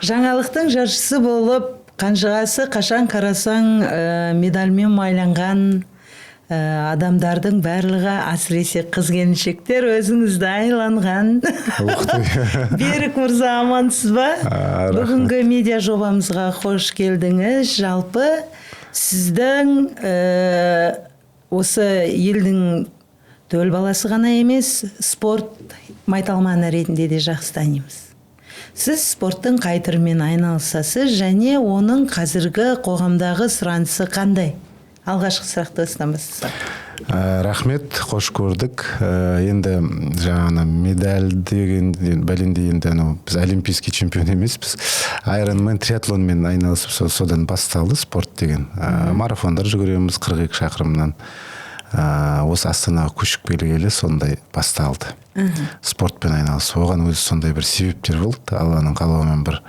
Жаңалықтың жаршысы болып, қанжығасы қашан қарасаң медальмен майланған адамдардың барлығы, әсіресе қыз келіншектер, өзіңізді айланған. Ух ты. Берік мырза, амансыз ба? Рахмет. Бүгінгі медиа жобамызға қош келдіңіз. Жалпы сіздің осы елдің төл баласы ғана емес, спорт майталманы ретінде де жақсы танимыз. Сіз спорттың қай түрімен айналысасыз және оның қазіргі қоғамдағы сұранысы қандай? Алғашқы сұрақты осыдан бастасақ. Рахмет, қош көрдік. Енді жаңағы медаль деген бәлендей, енді анау біз олимпийский чемпион емеспіз. Айронмен, триатлонмен айналысып, содан басталды спорт деген. Марафондар жүгіреміз 42 шақырымнан. Осы Астанаға көшіп келгелі сондай басталды. Спортпен айналысу. Оған өзі сондай бір себептер болды. Алланың қалауымен бір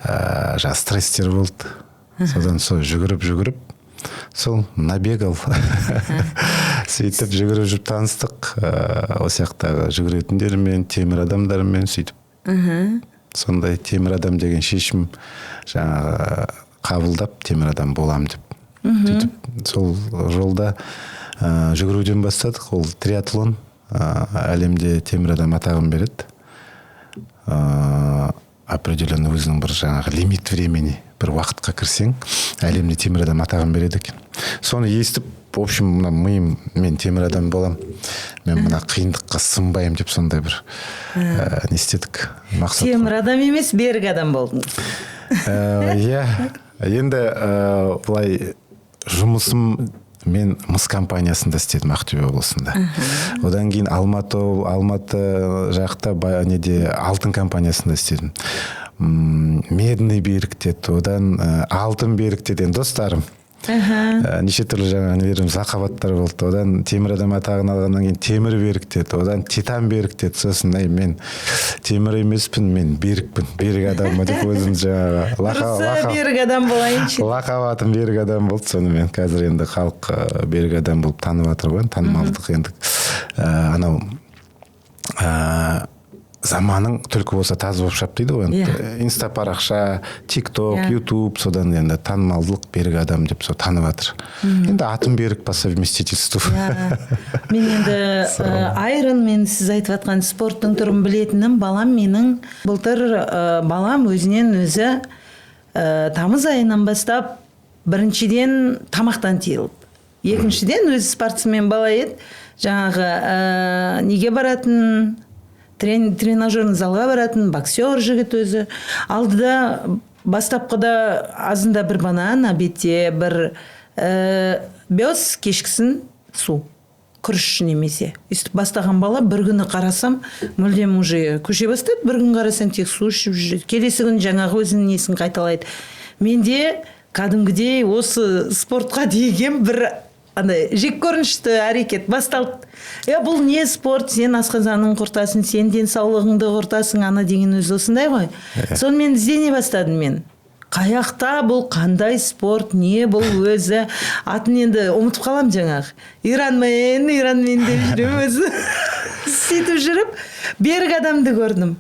жаңағы стресстер болды. Содан сол жүгіріп жүгіріп, сол набегал. Сөйтіп жүгіріп жүріп таныстық. Осы жақтағы жүгіретіндермен, темір адамдармен сөйтіп. Сондай темір адам деген шешім жаңағы қабылдап, темір адам болам деп. Сөйтіп сол жолда жүгіруден бастадық. Ол триатлон, әлемде темір адам атағын береді. Определенный өзінің бір жаңағы лимит времени, бір уақытқа кірсең, әлемде темір адам атағын береді екен. Соны естіп, в общем, мына миым: мен темір адам болам, мен мына қиындыққа сынбаймын деп, сондай бір не істедік, мақсат. Темір адам емес, берік адам болдыңыз. Иә, енді былай, жұмысым, мен мыс компаниясында істедім Ақтөбе облысында. Одан кейін Алматы жақта неде, алтын компаниясында істедім. Медный Берік деді, одан алтын Берік деді енді достарым. Неше түрлі жаңағы нелеріміз, лақап болды. Одан темір адам атағын алғаннан кейін темір Берік деді, одан титан Берік деді. Сосын: әй, мен темір емеспін, мен берікпін, берік адаммын деп өзім жаңағы Дұрысы, берік адам болайыншы. Лақап атым берік адам болды. Сонымен қазір енді халық берік адам болып танып жатыр ғой енді, танымалдық енді. Анау заманың түлкі болса, тазы болып шап дейді ғой енді. Инста парақша, Тик Ток, Ютуб, содан енді танымалдылық, берік адам деп сол танып жатыр. Енді атым Берік по совместительству. Иә. Мен енді айрон мен сіз айтып жатқан спорттың түрін білетінім балам менің. Былтыр балам өзінен өзі тамыз айынан бастап біріншіден тамақтан тыйылды, екіншіден өзі спортсмен бала еді, жаңағы неге баратын, тренажерный залға баратын, боксер жігіт өзі. Алдыда бастапқыда азында бір банан, обедте бір бес, кешкісін су, күріш немесе өйстіп бастаған бала бір күні қарасам, мүлдем уже көше бастады. Бір күн қарасаң, тек су ішіп жүреді, келесі күні жаңағы өзінің несін қайталайды. Менде кәдімгідей осы спортқа деген бір андай жек көрінішті әрекет басталды. Е, бұл не спорт, сен асқазанын құртасың, сен денсаулығыңды құртасың, ана деген өзі осындай ғой. Сонымен іздене бастадым мен: қаяқта бұл, қандай спорт, не бұл өзі? Атын енді ұмытып қаламын, жаңағы иранмен, иранмен деп жүремін өзі. Сөйтіп жүріп берік адамды көрдім,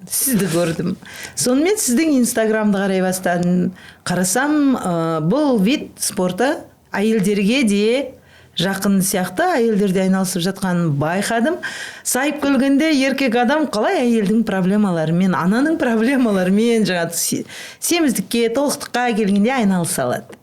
сізді көрдім. Сонымен сіздің Инстаграмды қарай бастадым. Қарасам, бұл вид спорта әйелдерге де жақын сияқты, әйелдер де айналысып жатқанын байқадым. Сайып келгенде, еркек адам қалай әйелдің проблемаларымен, ананың проблемаларымен, жаңағы семіздікке, толықтыққа келгенде айналыса алады?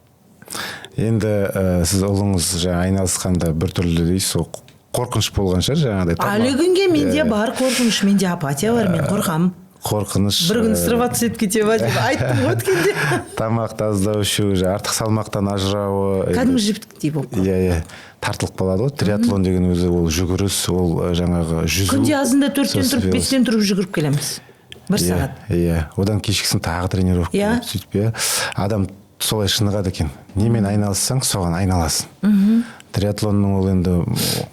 Енді сіз ұлыңыз жаңа айналысқанда біртүрлі дейсіз, сол қорқыныш болған шығар жаңағыдай. Әлі күнге менде бар қорқыныш, менде апатия бар, мен қорқамын. Қорқыныш. Бір күні срываться етіп кете ма деп айттым ғой өткенде. Тамақты аздау ішу, жаңа артық салмақтан ажырауы. Кәдімгі жіптіктей болып қалды. Иә, тартылып қалады ғой. Триатлон деген өзі ол жүгіріс, ол жаңағы жүзу. Күнде азында 4-тен Сосын тұрып, 5-тен тұрып жүгіріп келеміз бір сағат. Иә, одан кешкісін тағы тренировка. Сөйтіп, иә, адам солай шынығады екен. Немен айналыссаң, соған айналасың. Триатлонның ол енді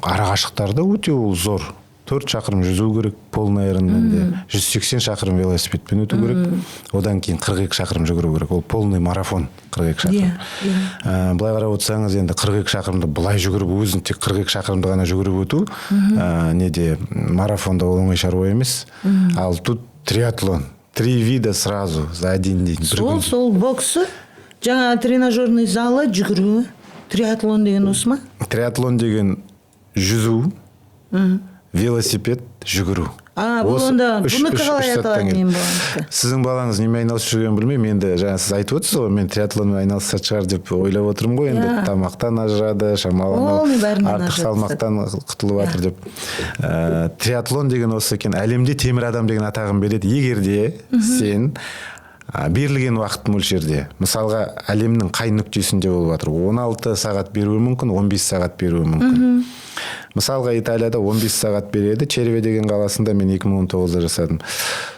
арақашықтары да өте ол зор: 4 шақырым жүзу керек полный айронменде, 180 шақырым велосипедпен өту керек, одан кейін 42 шақырым жүгіру керек. Ол полный марафон, 42 шақырым. Иә, иә. Былай қарап отырсаңыз, енді 42 шақырымды былай жүгіріп, өзің тек 42 шақырымды ғана жүгіріп өту неде, марафонда ол оңай шаруа емес. Ал тут триатлон. Три вида сразу за один день, бір Сол күнде. Сол боксы, жаңа тренажерный залы, жүгіру, триатлон деген осы ма? Триатлон деген жүзу, велосипед, жүгіру. А, бұл Осы онда бұнікі қалай үш заттан аталады, келеді. менің баламдікі? Сіздің балаңыз немен айналысып жүргенін білмеймін енді. Жаңа сіз айтып отырсыз ғой, мен триатлонмен айналысатын шығар деп ойлап отырмын ғой енді. Иә. Тамақтан ажырады шамалы, Ол анау не, бәрінен артық ажырады. салмақтан құтылып жатыр деп. Триатлон деген осы екен. Әлемде темір адам деген атағын береді, егер де сен берілген уақыт мөлшерде, мысалға, әлемнің қай нүктесінде болып жатыр, 16 сағат беруі мүмкін, 15 сағат беруі мүмкін. Мысалға, Италияда 15 сағат береді, Черве деген қаласында. Мен 2019-да жасадым.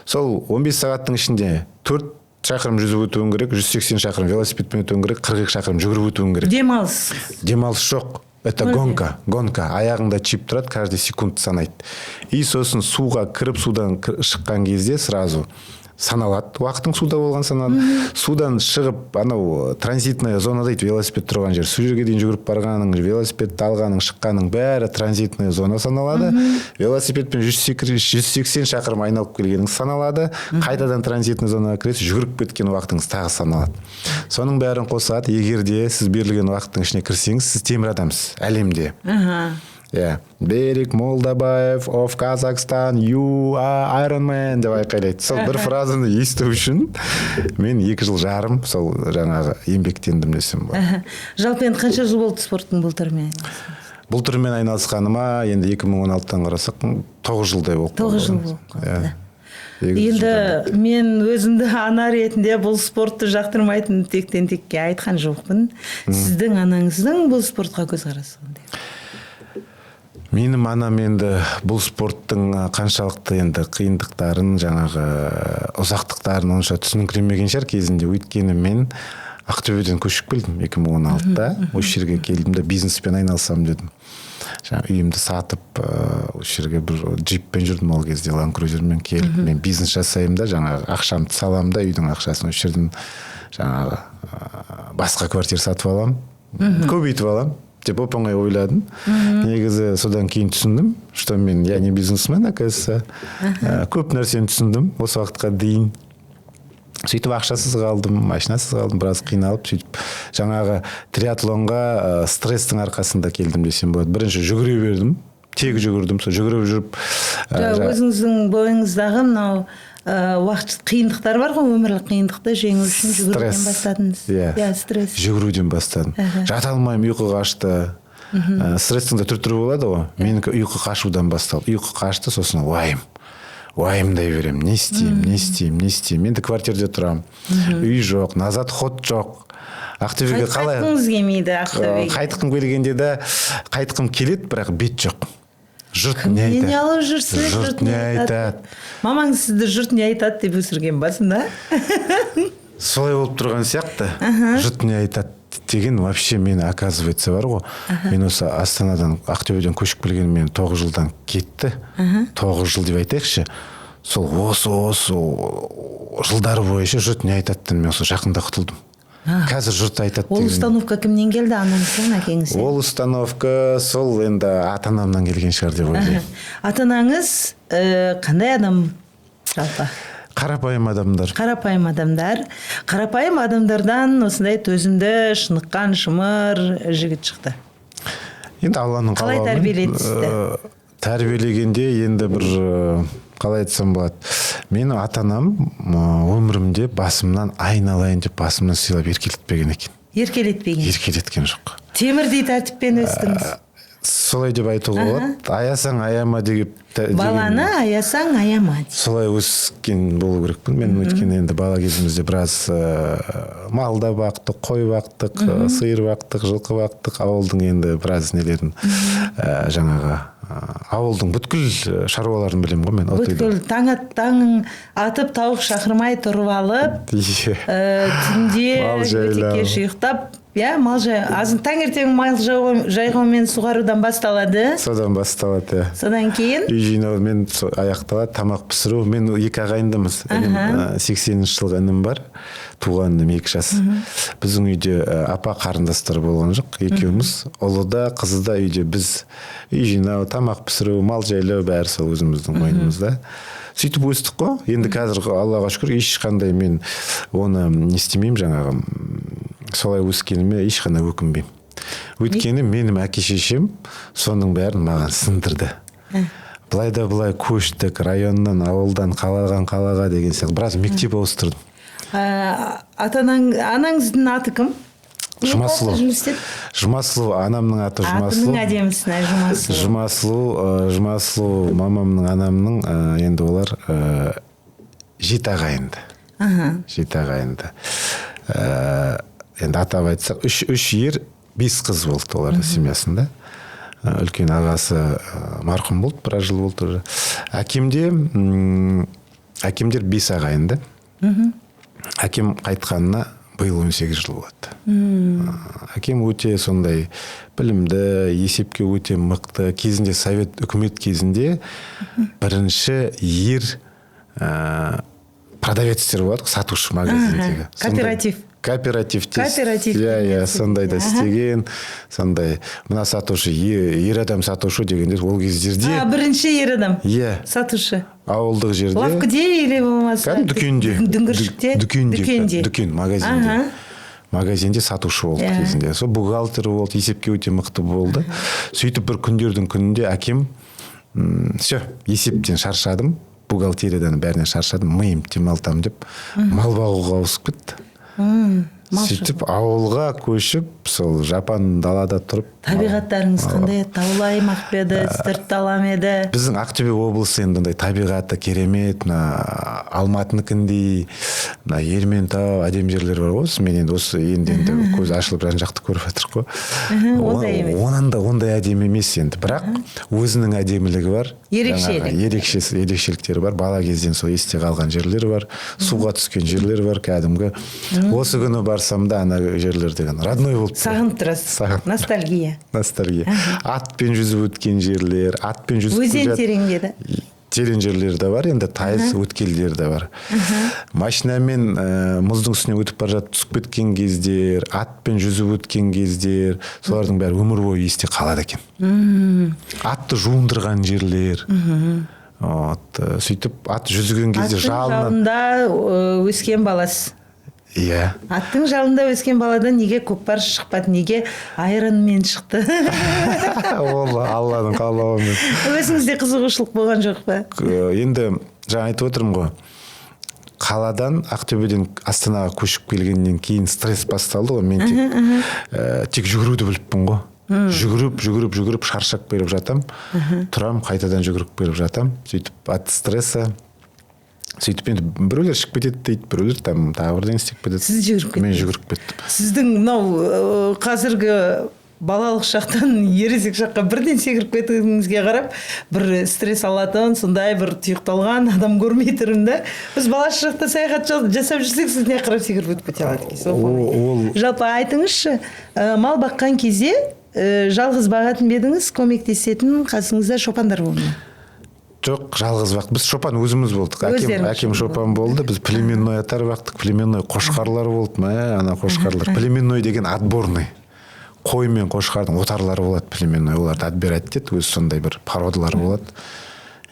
Сол 15 сағаттың ішінде 4 шақырым жүзіп өтуің керек, 180 шақырым велосипедпен өтуің керек, 42 шақырым жүгіріп өтуің керек. Демалыс? Демалыс жоқ, это гонка, гонка. Аяғыңда чип тұрады, каждый секунд санайды. И сосын суға кіріп, судан шыққан кезде сразу саналады уақытың, суда болған саналады. Судан шығып, анау транзитная зона дейді, велосипед тұрған жер, сол жерге дейін жүгіріп барғаның, велосипедті алғаның, шыққаның, бәрі транзитная зона саналады. Велосипедпен 180 шақырым айналып келгенің саналады. Қайтадан транзитный зонаға кіресіз, жүгіріп кеткен уақытыңыз тағы саналады. Соның бәрін қосады. Егер де сіз берілген уақыттың ішіне кірсеңіз, сіз темір адамсыз әлемде. Иә, «Берик Молдабаев of Казахстан, you are Iron Man» деп айқайлайды. Сол бір фразаны есту үшін мен 2 жыл жарым сол жаңағы еңбектендім десем болады. Жалпы енді қанша жыл болды спорттың бұл түрімен айналысқаныңызға? Бұл түрмен айналысқаныма енді 2016-тан қарасақ, 9 жылдай болып 9 жыл қалды. Болып қалды. Иә. 8 Енді жылдан. мен өзімді ана ретінде бұл спортты жақтырмайтын тектен текке айтқан жоқпын. Сіздің анаңыздың бұл спортқа көзқарасы қандай? Менің анам енді бұл спорттың қаншалықты енді қиындықтарын, жаңағы ұзақтықтарын онша түсініңкіремеген шығар кезінде. Өйткені мен Ақтөбеден көшіп келдім 2016-да. Осы жерге келдім де, бизнеспен айналысамын дедім. Жаңағы үйімді сатып, осы жерге бір джиппен жүрдім ол кезде, Ланд Крузермен келіп, мен бизнес жасаймын да, жаңағы ақшамды саламын да, үйдің ақшасын осы жерден жаңағы басқа квартира сатып аламын, көбейтіп аламын деп оп оңай ойладым негізі. Содан кейін түсіндім, что мен, я не бизнесмен, оказывается. Көп нәрсені түсіндім осы уақытқа дейін. Сөйтіп ақшасыз қалдым, машинасыз қалдым, біраз қиналып, сөйтіп жаңағы триатлонға стресстің арқасында келдім десем болады. Бірінші жүгіре бердім, тек жүгірдім. Сол жүгіріп жүріп Өзіңіздің бойыңыздағы мынау уақыт қиындықтар бар ғой, өмірлік қиындықты жеңу үшін жүгіруден Стресс. бастадыңыз. Иә. Иә, стресс. Жүгіруден бастадым. Жата алмаймын, ұйқы қашты. Стресстің де түр түрі болады ғой. Менікі ұйқы қашудан басталды. Ұйқы қашты, сосын уайым, уайымдай беремін: не істеймін, не істеймін, не істеймін? Енді квартирада тұрамын, үй жоқ, назад ход жоқ. Ақтөбеге қалай Қайтқыңыз келмейді Ақтөбеге? Қайтқым келгенде де, қайтқым келеді, бірақ бет жоқ. Жұрт не Кімнен айтады? алып жүрсіз? Жұрт не айтады? Мамаңыз сізді «жұрт не айтады» деп өсірген ба сонда? Солай болып тұрған сияқты. Жұрт не айтады деген вообще мені, оказывается, бар ғой, мен осы Астанадан, Ақтөбеден көшіп келгеніме 9 жылдан кетті, 9 жыл деп айтайықшы. Сол осы жылдар бойы жұрт не айтады мен осы жақында құтылдым. Қазір жұрт айтады Ол деген. установка кімнен келді, анаңыздан, әкеңізден? Ол установка сол енді ата анамнан келген шығар деп ойлаймын. Ата анаңыз қандай адам жалпы? Қарапайым адамдар. Қарапайым адамдар. Қарапайым адамдардан осындай төзімді, шыныққан, шымыр жігіт шықты. Енді Алланың Қалай қалауымен, тәрбиеледі сізді? Тәрбиелегенде енді бір қалай айтсам болады, менің ата анам өмірімде басымнан «айналайын» деп басымнан сыйлап еркелетпеген екен. Еркелетпеген? Еркелеткен жоқ. Темірдей тәртіппен өстіңіз. Солай деп айтуға болады. «Аясаң, аяма» деген Баланы аясаң, аяма дейді. Солай өскен болу керекпін мен. Өйткені енді бала кезімізде біраз мал да бақтық, қой бақтық, сиыр бақтық, жылқы бақтық. Ауылдың енді біраз нелерін, жаңағы ауылдың бүткіл шаруаларын білемін ғой мен от и до. Бүткіл таң атып, тауық шақырмай тұрып алып, Иә. Түнде Мал өте жайлау. кеш ұйықтап, иә, мал жай, азын таңертең мал жайғаумен суғарудан басталады. Содан басталады, иә. Содан кейін? Үй жинаумен аяқталады, тамақ пісіру. Мен екі ағайындымыз. Інім, 80-жылғы інім бар, туған інім, 2 жас. Біздің үйде апа қарындастар болған жоқ, екеуміз, ұлы да, қызы да үйде. Біз үй жинау, тамақ пісіру, мал жайлау, бәрі сол өзіміздің мойнымызда. Сөйтіп өстік қой. Енді қазір, Аллаға шүкір, ешқандай мен оны не істемеймін, жаңағы солай өскеніме ешқандай өкінбеймін. Өйткені менің әке шешем соның бәрін маған сіңдірді. Былай да былай көштік, районнан, ауылдан қалаға, қалаға деген сияқты, біраз мектеп ауыстырдым. Ата анаң, анаңыздың аты кім? Не Жұмасұлу. қалада жұмыс істеді? Жұмасұлу, анамның аты Жұмасұлу. Атының әдемісін, ай, Жұмасұлу. Жұмасұлу, Жұмасұлу мамамның, анамның, енді олар жеті ағайынды. Жеті ағайынды. Енді атап айтсақ, үш ер, бес қыз болды олардың семьясында. Үлкен ағасы марқұм болды, біраз жыл болды уже. Әкемдер бес ағайынды. Әкем қайтқанына биыл 18 жыл болады. Әкем өте сондай білімді, есепке өте мықты. Кезінде, совет үкімет кезінде бірінші ер продавецтер болады ғой, сатушы магазиндегі. Кооператив. Кооперативте. Кооператив. Иә, сондайда істеген, сондай мына сатушы, ер адам сатушы дегенде ол кездерде. А, бірінші ер адам. Иә. Сатушы. Ауылдық жерде. Лавкіде или болмаса кәдімгі дүкенде. Дүңгіршікте. Дүкенде. Дүкенде. Дүкен, магазинде. Магазинде сатушы болды кезінде. Сол бухгалтер болды, есепке өте мықты болды. Сөйтіп бір күндердің күнінде әкем: «Все, есептен шаршадым, бухгалтериядан, бәрінен шаршадым, миым демалтамын», – деп мал бағуға ауысып кетті. Мал. Сөйтіп ауылға көшіп, сол жапан далада тұрып. Табиғаттарыңыз қандай еді? Таулы аймақ па еді, үстірт дала ма еді? Біздің Ақтөбе облысы енді андай табиғаты керемет, мына Алматыныкіндей, мына Ерментау, әдемі жерлер бар ғой. Осы мен енді осы енді көз ашылып, жан жақты көріп жатырмық қой. Ондай емес. Онан да ондай әдемі емес енді, бірақ өзінің әдемілігі бар. Ерекшелік. Жаңағы ерекшеліктері бар. Бала кезден сол есте қалған жерлер бар, суға түскен жерлер бар. Кәдімгі осы күні барсам да, ана жерлер деген родной болып тұр. Сағынып тұрасыз. Сағынып. Ностальгия. Ностальгия. Атпен жүзіп өткен жерлер, атпен жүзіп Өзен терең бе еді? Терең жерлері де бар енді, тайыз өткелдері де бар. Машинамен мұздың үстіне өтіп бара жатып түсіп кеткен кездер, атпен жүзіп өткен кездер, солардың бәрі өмір бойы есте қалады екен. Атты жуындырған жерлер. Вот, сөйтіп ат жүзген кезде Аттың жалынан. жалында өскен баласыз. Иә. Аттың жалында өскен баладан неге көкпар шықпады, неге айронмен шықты? Ол Алланың қалауымен. Өзіңізде қызығушылық болған жоқ па? Енді жаңа айтып отырмын ғой, қаладан, Ақтөбеден Астанаға көшіп келгеннен кейін стресс басталды ғой. Мен тек жүгіруді біліппін ғой. Жүгіріп, жүгіріп, жүгіріп, шаршап келіп жатам, тұрам, қайтадан жүгіріп келіп жатам. Сөйтіп от стресса, сөйтіп енді біреулер ішіп кетеді дейді, біреулер там тағы бірдеңе істеп кетеді. Сіз жүгіріп Мен кеттіңіз. жүгіріп кеттім. Сіздің мынау қазіргі балалық шақтан ересек шаққа бірден секіріп кетуіңізге қарап, бір стресс алатын, сондай бір тұйықталған адам көрмей тұрмын да. Біз бала шақта саяхат жасап жүрсек, сіз не қарап секіріп өтіп кете алады екенсіз. Жалпы айтыңызшы, мал баққан кезде жалғыз бағатын ба едіңіз, көмектесетін қасыңызда шопандар болды ма? Жоқ, жалғыз бақ. Біз шопан өзіміз болдық. Әкем, Өздеріңіз әкем шопан шопан болды. Біз племенной аттар бақтық, племенной қошқарлар болды. Мә, ана қошқарлар. Племенной деген отборный. Қой мен қошқардың отарлары болады племенной. Оларды отбирать етеді, өзі сондай бір породалар болады.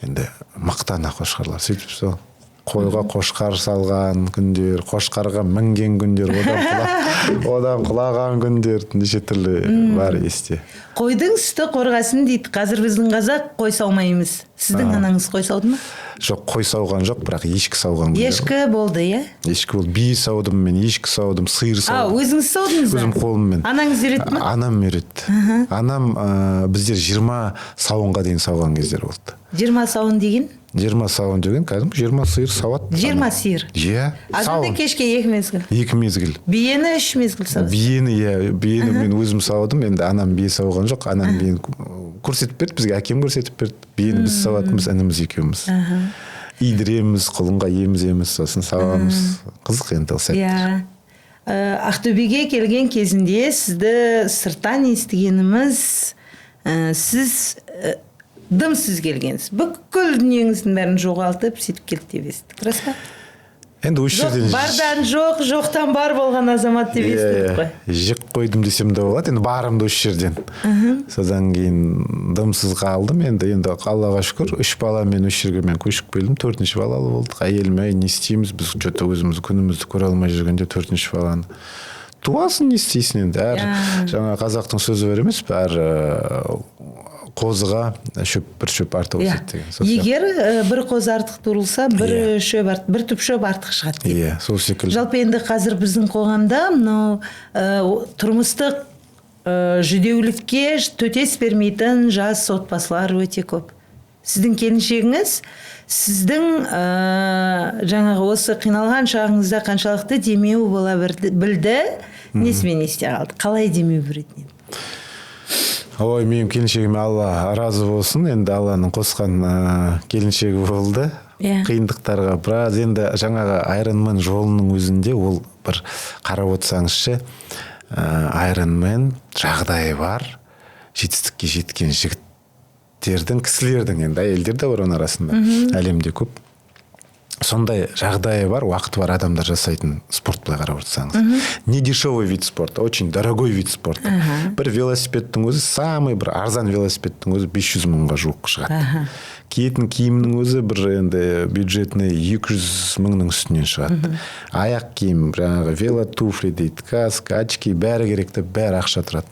Енді мықты ана қошқарлар. Сөйтіп сол қойға қошқар салған күндер, қошқарға мінген күндер, одан құлаған күндер, неше түрлі бар есте. Қойдың сүті қорғасын дейді. Қазір біздің қазақ қой саумаймыз. Сіздің анаңыз қой сауды ма? Жоқ, қой сауған жоқ, бірақ ешкі сауған күндер. Ешкі болды, иә? Ешкі болды. Бие саудым мен, ешкі саудым, сиыр А, саудым. өзіңіз саудыңыз ба? Өзім қолыммен. Анаңыз үйретті ма? Анам үйретті. Анам, біздер 20 сауынға дейін сауған кездер болды. 20 сауын деген? 20 сауын деген кәдімгі 20 сиыр сауады. 20 сиыр. Иә. Азанда, Сауын. кешке екі мезгіл. Екі мезгіл. Биені үш мезгіл сауасыз. Биені, иә, биені мен өзім саудым. Енді анам бие сауған жоқ. Анам биені көрсетіп берді бізге, әкем көрсетіп берді. Биені біз сауатынбыз, ініміз екеуміз. Идіреміз, құлынға еміземіз, сосын сауамыз. Қызық енді ол сәттер. Иә. Ақтөбеге келген кезінде сізді сырттан естігеніміз, сіз дымсыз келгенсіз, бүкіл дүниеңіздің бәрін жоғалтып, сөйтіп келді деп естідік, рас па? Енді осы Жоқ, жерден бардан жоқ, жоқтан бар болған азамат деп естідік қой. Жеп қойдым десем де болады енді барымды осы жерден. Содан кейін дымсыз қалдым енді. Енді Аллаға шүкір, үш баламен осы жерге мен көшіп келдім. Төртінші балалы болдық. Әйелім: «Әй, не істейміз біз, че то өзіміз күнімізді көре алмай жүргенде төртінші баланы туасың, не істейсің енді?» Әр жаңа қазақтың сөзі бар емес пе, әр қозыға шөп, бір шөп артық өседі деген. Сол сияқты. Егер бір қозы артық туылса, бір шөп бір түп шөп артық шығады дейді. Иә, сол секілді. Жалпы енді қазір біздің қоғамда мынау тұрмыстық жүдеулікке төтес бермейтін жас отбасылар өте көп. Сіздің келіншегіңіз сіздің жаңағы осы қиналған шағыңызда қаншалықты демеу бола білді, несімен есте қалды, қалай демеу беретін еді? Ой, менің келіншегіме Алла разы болсын. Енді Алланың қосқан келіншегі болды. Қиындықтарға біраз енді жаңағы Айронмен жолының өзінде ол бір қарап отырсаңызшы, Айронмен жағдайы бар, жетістікке жеткен жігіттердің, кісілердің, енді әйелдер де бар оның арасында, әлемде көп сондай жағдайы бар, уақыты бар адамдар жасайтын спорт. Былай қарап отырсаңыз, не дешевый вид спорта, очень дорогой вид спорта. Бір велосипедтің өзі, самый бір арзан велосипедтің өзі 500 мыңға жуық шығады. Киетін киімнің өзі бір енді бюджетный 200 мыңның үстінен шығады. Аяқ киім, жаңағы велотуфли дейді, каска, очки, бәрі керек те, бәрі ақша тұрады.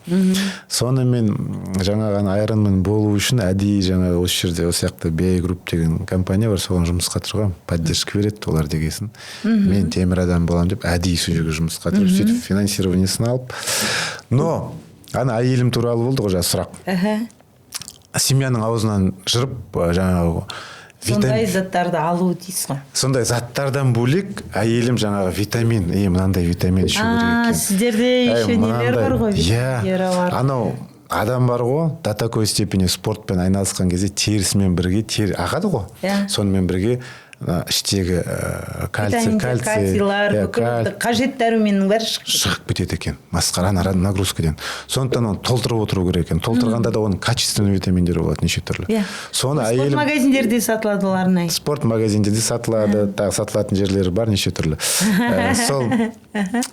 Сонымен жаңағы ана Айронмен болу үшін әдейі жаңағы осы жерде, осы жақта BI Group деген компания бар, соған жұмысқа тұрғанмын. Поддержка береді олар дегесін, мен темір адам боламын деп әдейі сол жерге жұмысқа тұрып, сөйтіп финансированиесін алып. Но ана әйелім туралы болды ғой жаңа сұрақ. Семьяның аузынан жырып жаңағы Сондай заттарды алу дейсіз ғой. Сондай заттардан бөлек әйелім жаңағы витамин, е, мынандай витамин ішу керек екен. Сіздерде Әй, еще нелер бар ғой, иә, витаминдері бар. Анау адам бар ғой, до такой степени спортпен айналысқан кезде терісімен бірге тері ағады ғой. Сонымен бірге ана іштегі кальций, Витаминдер, кальций, кальцийлар, иә, бүкіл қажет дәруменнің бәрі шығып кетеді. Шығып кетеді екен, масқара, ана нагрузкадан. Сондықтан оны толтырып отыру керек екен. Толтырғанда да оның качественный витаминдері болады неше түрлі. Соны Спорт әйелім магазиндерде сатылады ол арнайы. Спорт магазиндерде сатылады, тағы сатылатын жерлері бар неше түрлі.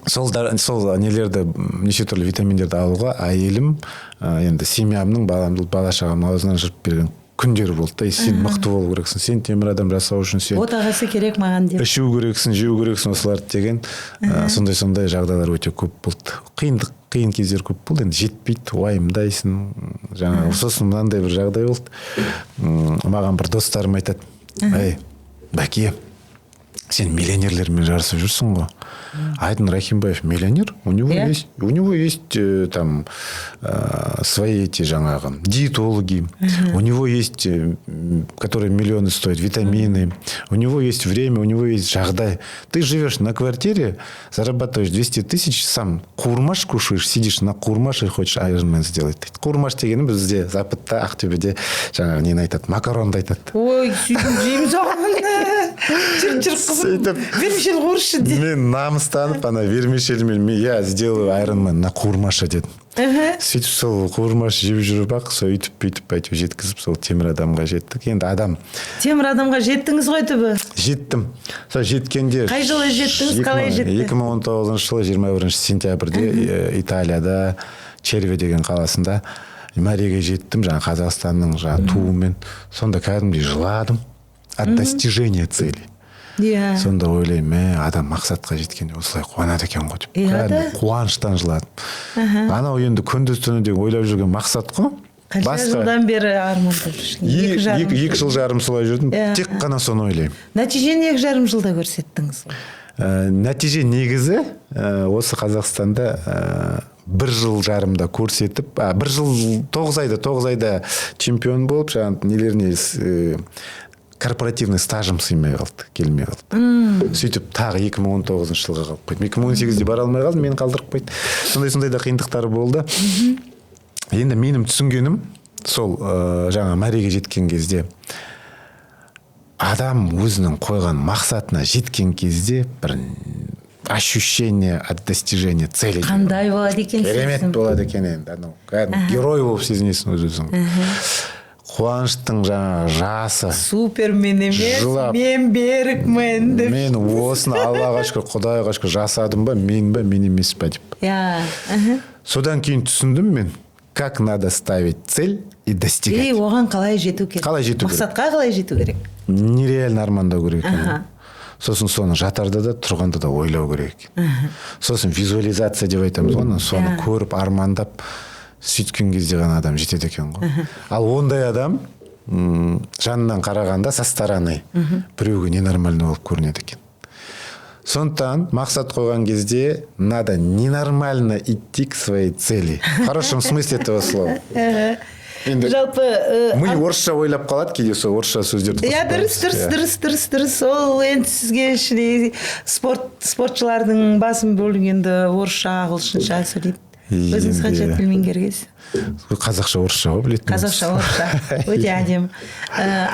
Сол нелерді, неше түрлі витаминдерді алуға әйелім, енді семьямның, баламды, бала шағамның аузынан жырып берген күндері болды да. «Ей, сен мықты болу керексің, сен темір адам жасау үшін сен Отағасы керек маған» деп. ішу керексің, жеу керексің осыларды деген. Сондай жағдайлар өте көп болды. Қиындық, қиын кездер көп болды енді, жетпейді, уайымдайсың жаңағы. Сосын мынандай бір жағдай болды. Маған бір достарым айтады: «Ей, Бәке, сен миллионерлермен жарысып жүрсің ғой. Айдын Рахимбаев миллионер, у него есть, у него есть там свои эти жаңағы диетологи, у него есть, которые миллионы стоят, витамины, у него есть время, у него есть жағдай. Ты живешь на квартире, зарабатываешь 200 тысяч, сам қуырмаш кушаешь, сидишь на қуырмаш и хочешь Айронмен сделать», дейді. Қуырмаш дегені бізде западта, Ақтөбеде жаңағы нені айтады, макаронды айтады. Ой, сөйтіп жейміз оған, жүр, жүр, қызым, вермишель қуыршы деп. Мен намыстанып, ана вермишельмен мен: «Я сделаю Айронмен на қуырмаша», – дедім. Сөйтіп сол қуырмаш жеп жүріп ақ, сол өйтіп бүйтіп әйтеуір жеткізіп, сол темір адамға жеттік енді адам. Темір адамға жеттіңіз ғой түбі. Жеттім. Сол жеткенде Қай жылы жеттіңіз, қалай жетті? 2019 жылы 21 сентябрьде Италияда, Черве деген қаласында мәреге жеттім жаңа Қазақстанның жаңа туымен. Сонда кәдімгідей жыладым от достижения цели. Сонда ойлаймын: мә, адам мақсатқа жеткенде осылай қуанады екен ғой деп. Иә да. Кәдімгі қуаныштан жыладым. Анау енді күндіз түні де ойлап жүрген мақсат қой. Қанша жылдан бері армандап жүрсің? 2,5 2 жыл жарым солай жүрдім. Тек қана соны ойлаймын. Нәтижені 2,5 жылда көрсеттіңіз ғой. Нәтиже негізі осы Қазақстанда бір жыл жарымда көрсетіп, бір жыл 9 айда, 9 айда чемпион болып, жаңағы нелеріне корпоративный стажым сыймай қалды, келмей қалды. Сөйтіп тағы 2019 жылға қалып қойдым. 2018-де бара алмай қалдым, мені қалдырып қойды. Сондай да қиындықтар болды. Енді менің түсінгенім сол, жаңа мәреге жеткен кезде, адам өзінің қойған мақсатына жеткен кезде бір ощущение от достижения цели Қандай болады екен керемет сезім? болады екен енді. Анау кәдімгі герой болып сезінесің өз өзіңді. Қуаныштың жаңағы жасы. Супермен емес, Жылап. мен Берікмін деп. Мен осыны, Аллаға шүкір, Құдайға шүкір, жасадым ба, мен ба, мен емес па деп. иә мхм. Содан кейін түсіндім мен, как надо ставить цель и достигать. И оған қалай жету керек? Қалай жету керек? Мақсатқа қалай жету керек? Нереально армандау керек екен. Аха. Сосын соны жатарда да, тұрғанда да ойлау керек екен. Сосын визуализация деп айтамыз ғой ана, соны көріп, армандап, сөйткен кезде ғана адам жетеді екен ғой. Ал ондай адам жанынан қарағанда, со стороны, біреуге ненормальный болып көрінеді екен. Сондықтан мақсат қойған кезде надо ненормально идти к своей цели, в хорошем смысле этого слова. Енді Жалпы ми орысша ойлап қалады кейде, сол орысша сөздерді Иә, қосып дұрыс. қоямыз. Дұрыс. Иә. Дұрыс. Ол енді сізге ішіне спортшылардың басым бөлігі енді орысша, ағылшынша сөйлейді. Өзіңіз қанша тіл меңгергенсіз? Қазақша, орысша ғой білетін. Қазақша, орысша, өте әдемі.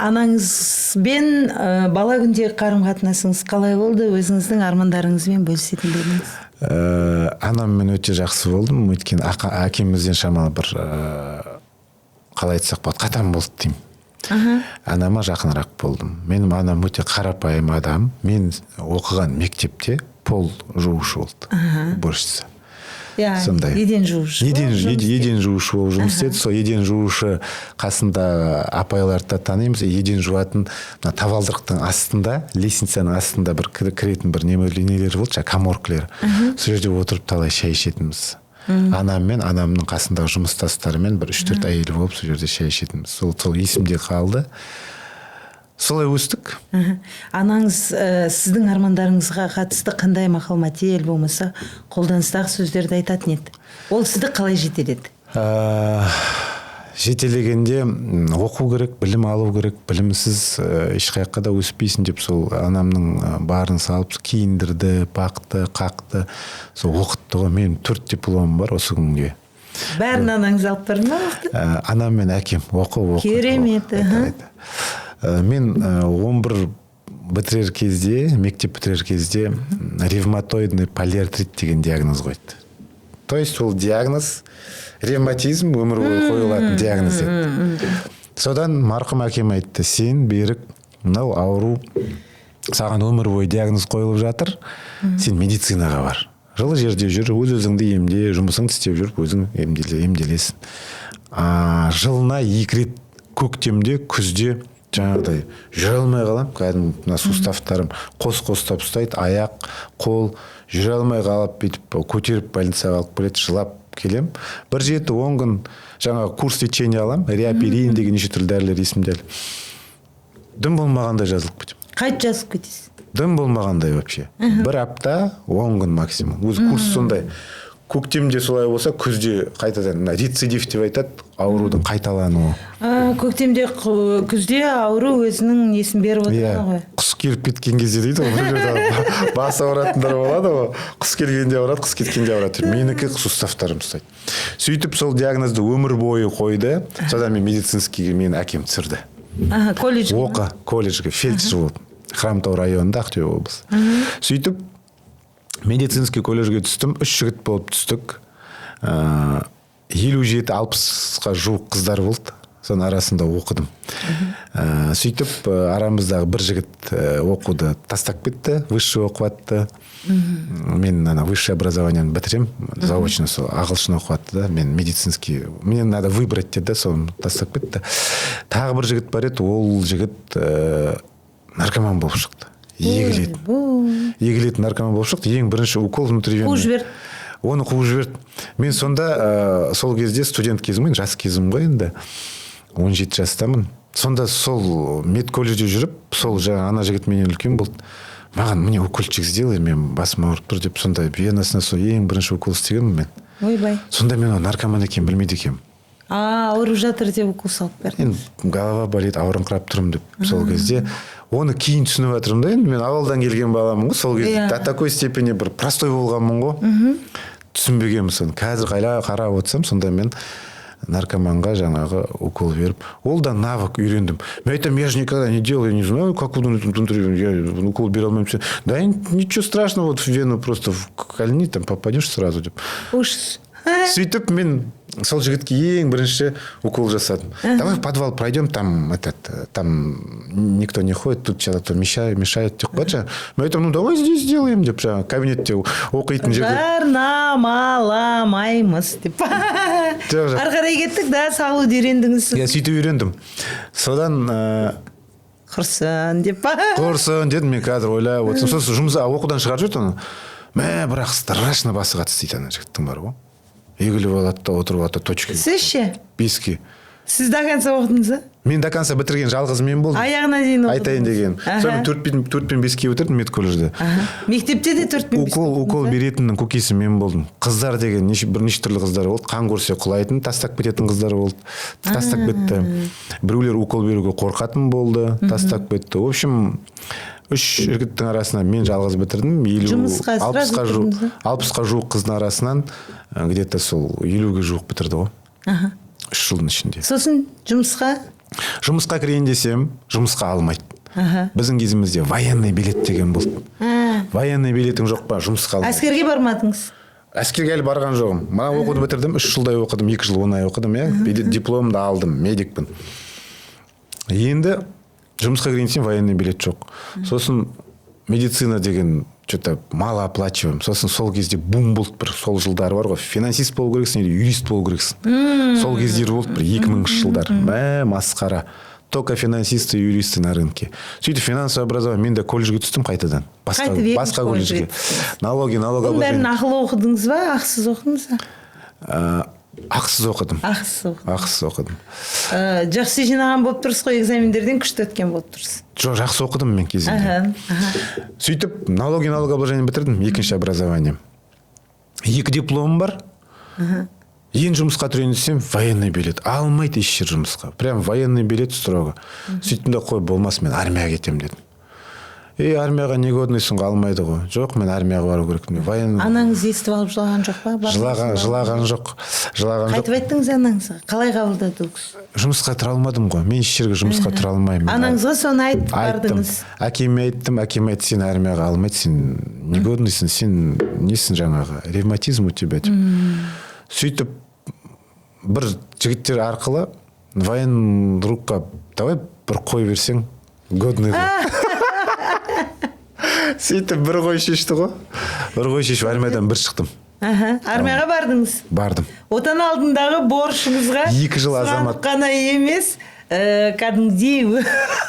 Анаңызбен бала күндегі қарым қатынасыңыз қалай болды? Өзіңіздің армандарыңызбен бөлісетін едіңіз. Анаммен өте жақсы болдым, өйткені әкемізден шамалы бір, қалай айтсақ болады, қатаң болды деймін, анама жақынырақ болдым. Менің анам өте қарапайым адам. Мен оқыған мектепте пол жуушы болды, уборщица. Сондай. Еден жуушы Еден, болып жұмыс істеді. Еден жуушы болып жұмыс істеді. Сол еден жуушы қасында апайларды да танимыз. Еден жуатын мына табалдырықтың астында, лестницаның астында бір кіретін бір нелер болды, жаңағы каморкалер. Сол жерде отырып талай шай ішетінбіз. Анаммен, анамның қасындағы жұмыстастарымен бір үш төрт әйел болып сол жерде шай ішетінбіз. Сол есімде қалды. Солай өстік. Анаңыз сіздің армандарыңызға қатысты қандай мақал мәтел болмаса қолданыстағы сөздерді айтатын еді? Ол сізді қалай жетеледі? Жетелегенде оқу керек, білім алу керек, білімсіз ешқаяққа да өспейсің деп, сол анамның барын салып киіндірді, бақты, қақты, сол оқытты ғой. Менің төрт дипломым бар осы күнге. Бәрін анаңыз алып берді ма? Анам мен әкем оқы, оқы. Керемет, оқы, аха. айтады. Мен 11 бітірер кезде, мектеп бітірер кезде ревматоидный полиартрит деген диагноз қойды. То есть ол диагноз ревматизм, өмір бойы қойылатын диагноз еді. Содан марқұм әкем айтты: «Сен, Берік, мынау ауру саған өмір бойы диагноз қойылып жатыр, сен медицинаға бар, жылы жерде жүр, өз өзіңді емде, жұмысыңды істеп жүріп өзің емделесің». Жылына екі рет, көктемде, күзде жаңағыдай жүре алмай қаламын, кәдімгі мына суставтарым қос қостап ұстайды, аяқ, қол, жүре алмай қалып, бүйтіп көтеріп больницаға алып келеді, жылап келем. Бір 7-10 күн жаңағы курс лечения аламын, реоперин деген неше түрлі дәрілер есімде әлі. Дым болмағандай жазылып кетемін. Қайтып жазып кетесіз? Дым болмағандай вообще, бір апта, 10 күн максимум. Өзі курс сондай. Көктемде солай болса, күзде қайтадан мына рецидив деп айтады, аурудың қайталануы. Көктемде, күзде ауру өзінің несін беріп отырады ғой. Құс келіп кеткен кезде дейді ғой, бір жерде басы ауыратындар болады ғой, құс келгенде ауырады, құс кеткенде ауырады. Менікі суставтарым ұстайды. Сөйтіп сол диагнозды өмір бойы қойды. Содан мен медицинскийге, мені әкем түсірді. Аха, колледжге ма? Оқы, колледжге, фельдшер болдым Хромтау районында, Ақтөбе облысы. Сөйтіп медицинский колледжге түстім. Үш жігіт болып түстік. 57-60-қа жуық қыздар болды, соның арасында оқыдым. Сөйтіп арамыздағы бір жігіт оқуды тастап кетті, высший оқып жатты. Мен ана высшее образованиені бітіремін заочно, сол ағылшын оқып жатты да, мен медицинский, мне надо выбрать деді да, соны тастап кетті. Тағы бір жігіт бар еді, ол жігіт наркоман болып шықты, егілетін. Ойбой. Егілетін наркоман болып шықты. Ең бірінші укол внутривенный. Қуып жіберді. Оны қуып жіберді. Мен сонда сол кезде студент кезім ғой, жас кезім ғой енді, 17 жастамын сонда. Сол медколледжде жүріп, сол жаңа ана жігіт менен үлкен болды, маған: «Мне укольчик сделай, мен басым ауырып тұр», – деп, сондай венасына сол ең бірінші укол істегенмін мен. Ойбай. Сонда мен оның наркоман екенін білмейді екенмін. А, ауырып жатыр деп укол салып берді. Енді голова болит, ауырыңқырап тұрмын деп. Сол кезде оны кейін түсініп жатырмын да. Енді мен ауылдан келген баламын ғой сол кезде. До такой степени бір простой болғанмын ғой, түсінбегенмін соны. Қазір қайла қарап отырсам, сонда мен наркоманға жаңағы укол беріп, ол да навык, үйрендім. Мен айтамын: «Я же никогда не делал, я не знаю, как внутри, я укол бере алмаймын». «Да ничего страшного, вот в вену просто кольни, там попадешь сразу», – деп. Ужас. Сөйтіп мен Сол жігітке ең бірінші укол жасадым. «Давай в подвал пройдем, там этот, там никто не ходит, тут что-то мешает», — деп қояды жаңағы. Мен айтамын: «Ну давай здесь сделаем», — деп, жаңағы кабинетте оқитын жерде. Жарнамаламаймыз деп. Жоқ. Ары қарай кеттік да, салуды үйрендіңіз. Иә, сөйтіп үйрендім. Содан Құрсын деп па? Құрсын дедім мен, қазір ойлап отырсам. Сосын жұмыс, оқудан шығарып жіберді оны. Мә, бірақ страшно басы қатты істейді ана жігіттің, бар ғой, егіліп алады да, отырып алады да, точка. Сіз ше? Беске. Сіз до конца оқыдыңыз ба? Мен до конца бітірген жалғыз мен болдым. Аяғына дейін оқыдыңыз. Айтайын деген. Сонымен 4 пен 5-ке бітірдім медколледжді. Мектепте де 4 пен 5? Укол беретіннің көкесі мен болдым. Қыздар деген неше, бірнеше түрлі қыздар болды. Қан көрсе құлайтын, тастап кететін қыздар болды, тастап кетті. Біреулер укол беруге қорқатын болды, тастап кетті. В общем, үш жігіттің арасынан мен жалғыз бітірдім. 50, Жұмысқа сразу 60-қа жуық, кірдіңіз ба? 60-қа жуық қыздың арасынан где-то сол 50-ге жуық бітірді ғой 3 жылдың ішінде. Сосын жұмысқа? Жұмысқа кірейін десем, жұмысқа алмайды. Біздің кезімізде военный билет деген болды. Военный билетің жоқ па, жұмысқа алмайды. Әскерге бармадыңыз? Әскерге әлі барған жоғым. Мына оқуды бітірдім, 3 жылдай оқыдым, 2 жыл 10 ай оқыдым, иә. Дипломымды алдым, медикпін. Енді жұмысқа кірейін десем, военный билет жоқ. Сосын медицина деген че-то мало оплачиваем. Сосын сол кезде бум болды бір, сол жылдары бар ғой, финансист болу керексің или юрист болу керексің. Сол кездері болды бір, 2000-жылдар. Мә, масқара, только финансисты и юристы на рынке. Сөйтіп финансовое образование, мен де колледжге түстім қайтадан, басқа, Қайтып екінші басқа колледжге колледжге, налоги, Бұның налогообложение. бәрін ақылы оқыдыңыз ба, ақысыз оқыдыңыз ба? Ақысыз оқыдым. Ақысыз оқыдыңыз. Ақысыз оқыдым. Жақсы жинаған болып тұрсыз ғой, экзамендерден күшті өткен болып тұрсыз. Жоқ, жақсы оқыдым мен кезінде. аха аха Сөйтіп налоги, налогообложение бітірдім, екінші образование, екі дипломым бар. Енді жұмысқа тұрайын десем, военный билет, алмайды еш жер жұмысқа, прям военный билет строго. Сөйттім да, қой, болмас, мен армияға кетемін дедім. Ей, армияға негодный сың ғой, алмайды ғой. Жоқ, мен армияға бару керекпін, военный. Анаңыз естіп алып жылаған жоқ па? Бардыңыз Жылаған. ба? Жылаған жоқ, жылаған жоқ. Қайтып айттыңыз анаңызға? Қалай қабылдады ол кісі? Жұмысқа тұра алмадым ғой мен, еш жерге жұмысқа тұра алмаймын. Анаңызға соны айтып Айттым. бардыңыз? Әкеме айттым. Әкем айтты: «Сен армияға алмайды, сен негодный сың, сен несің, жаңағы ревматизм у тебя», — деп. Сөйтіп бір жігіттер арқылы военрукқа: «Давай бір қой берсең, годный ғой». Сөйтіп бір қой шешті ғой, бір қой шешіп, армиядан бір шықтым. Аха, армияға бардыңыз? Бардым. Отан алдындағы борышыңызға 2 жыл сұранып азамат. қана емес, кәдімгідей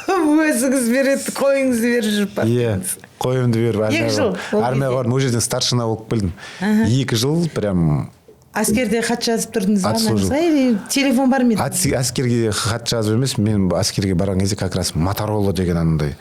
өзіңіз береді, қойыңызды беріп жүріп Иә, бардыңыз. Қойымды беріп 2 армияға. жыл ол Армияға кезде. бардым, ол жерден старшина болып келдім. 2 жыл прям. Әскерде хат жазып тұрдыңыз ба Отслужил. анаңызға или телефон бар ма еді? Әскерге хат жазып емес, мен әскерге барған кезде как раз Моторола деген анандай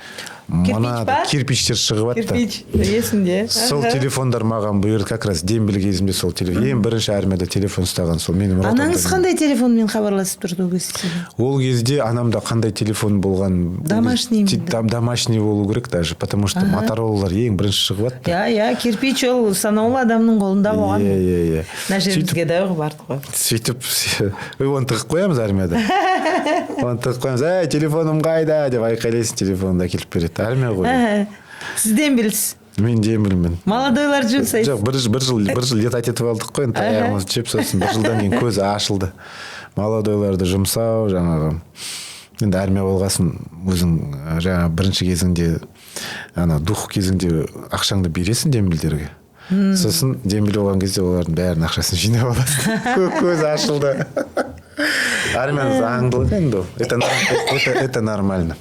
мына па? кирпичтер шығып жатты. Кирпич есімде. Сол Аха. телефондар маған бұйырды, как раз дембель кезімде сол телефон, ең бірінші армияда телефон ұстаған сол менің ротамда. Анаңыз қандай телефонмен хабарласып тұрды ол кезде? Ол кезде анамда қандай телефон болған? Домашний ме? Домашний болу керек даже, потому что Моторолалар ең бірінші шығып жатты. Иә, кирпич ол санаулы адамның қолында болған. иә иә иә Мына Сөйтіп жерімізге де бардық қой. Сөйтіп ой, оны тығып қоямыз армияда, оны тығып қоямыз. «Әй, телефоным қайда?» — деп айқайлайсың, телефонды әкеліп береді. Армия ғой. Аха. Сіз дембельсіз? Мен дембельмін. Молодойлар жұмсайсыз. Жоқ, бір жыл летать етіп алдық қой енді, таяғымызды жеп. Сосын бір жылдан кейін көзі ашылды. Молодойларды жұмсау жаңағы, енді армия болғасын, өзің жаңағы бірінші кезіңде, ана дух кезіңде ақшаңды бересің дембельдерге. Сосын дембель болған кезде олардың бәрінің ақшасын жинап аласың. Көзі ашылды. Армияның заңдылығы енді ол. Это нормально.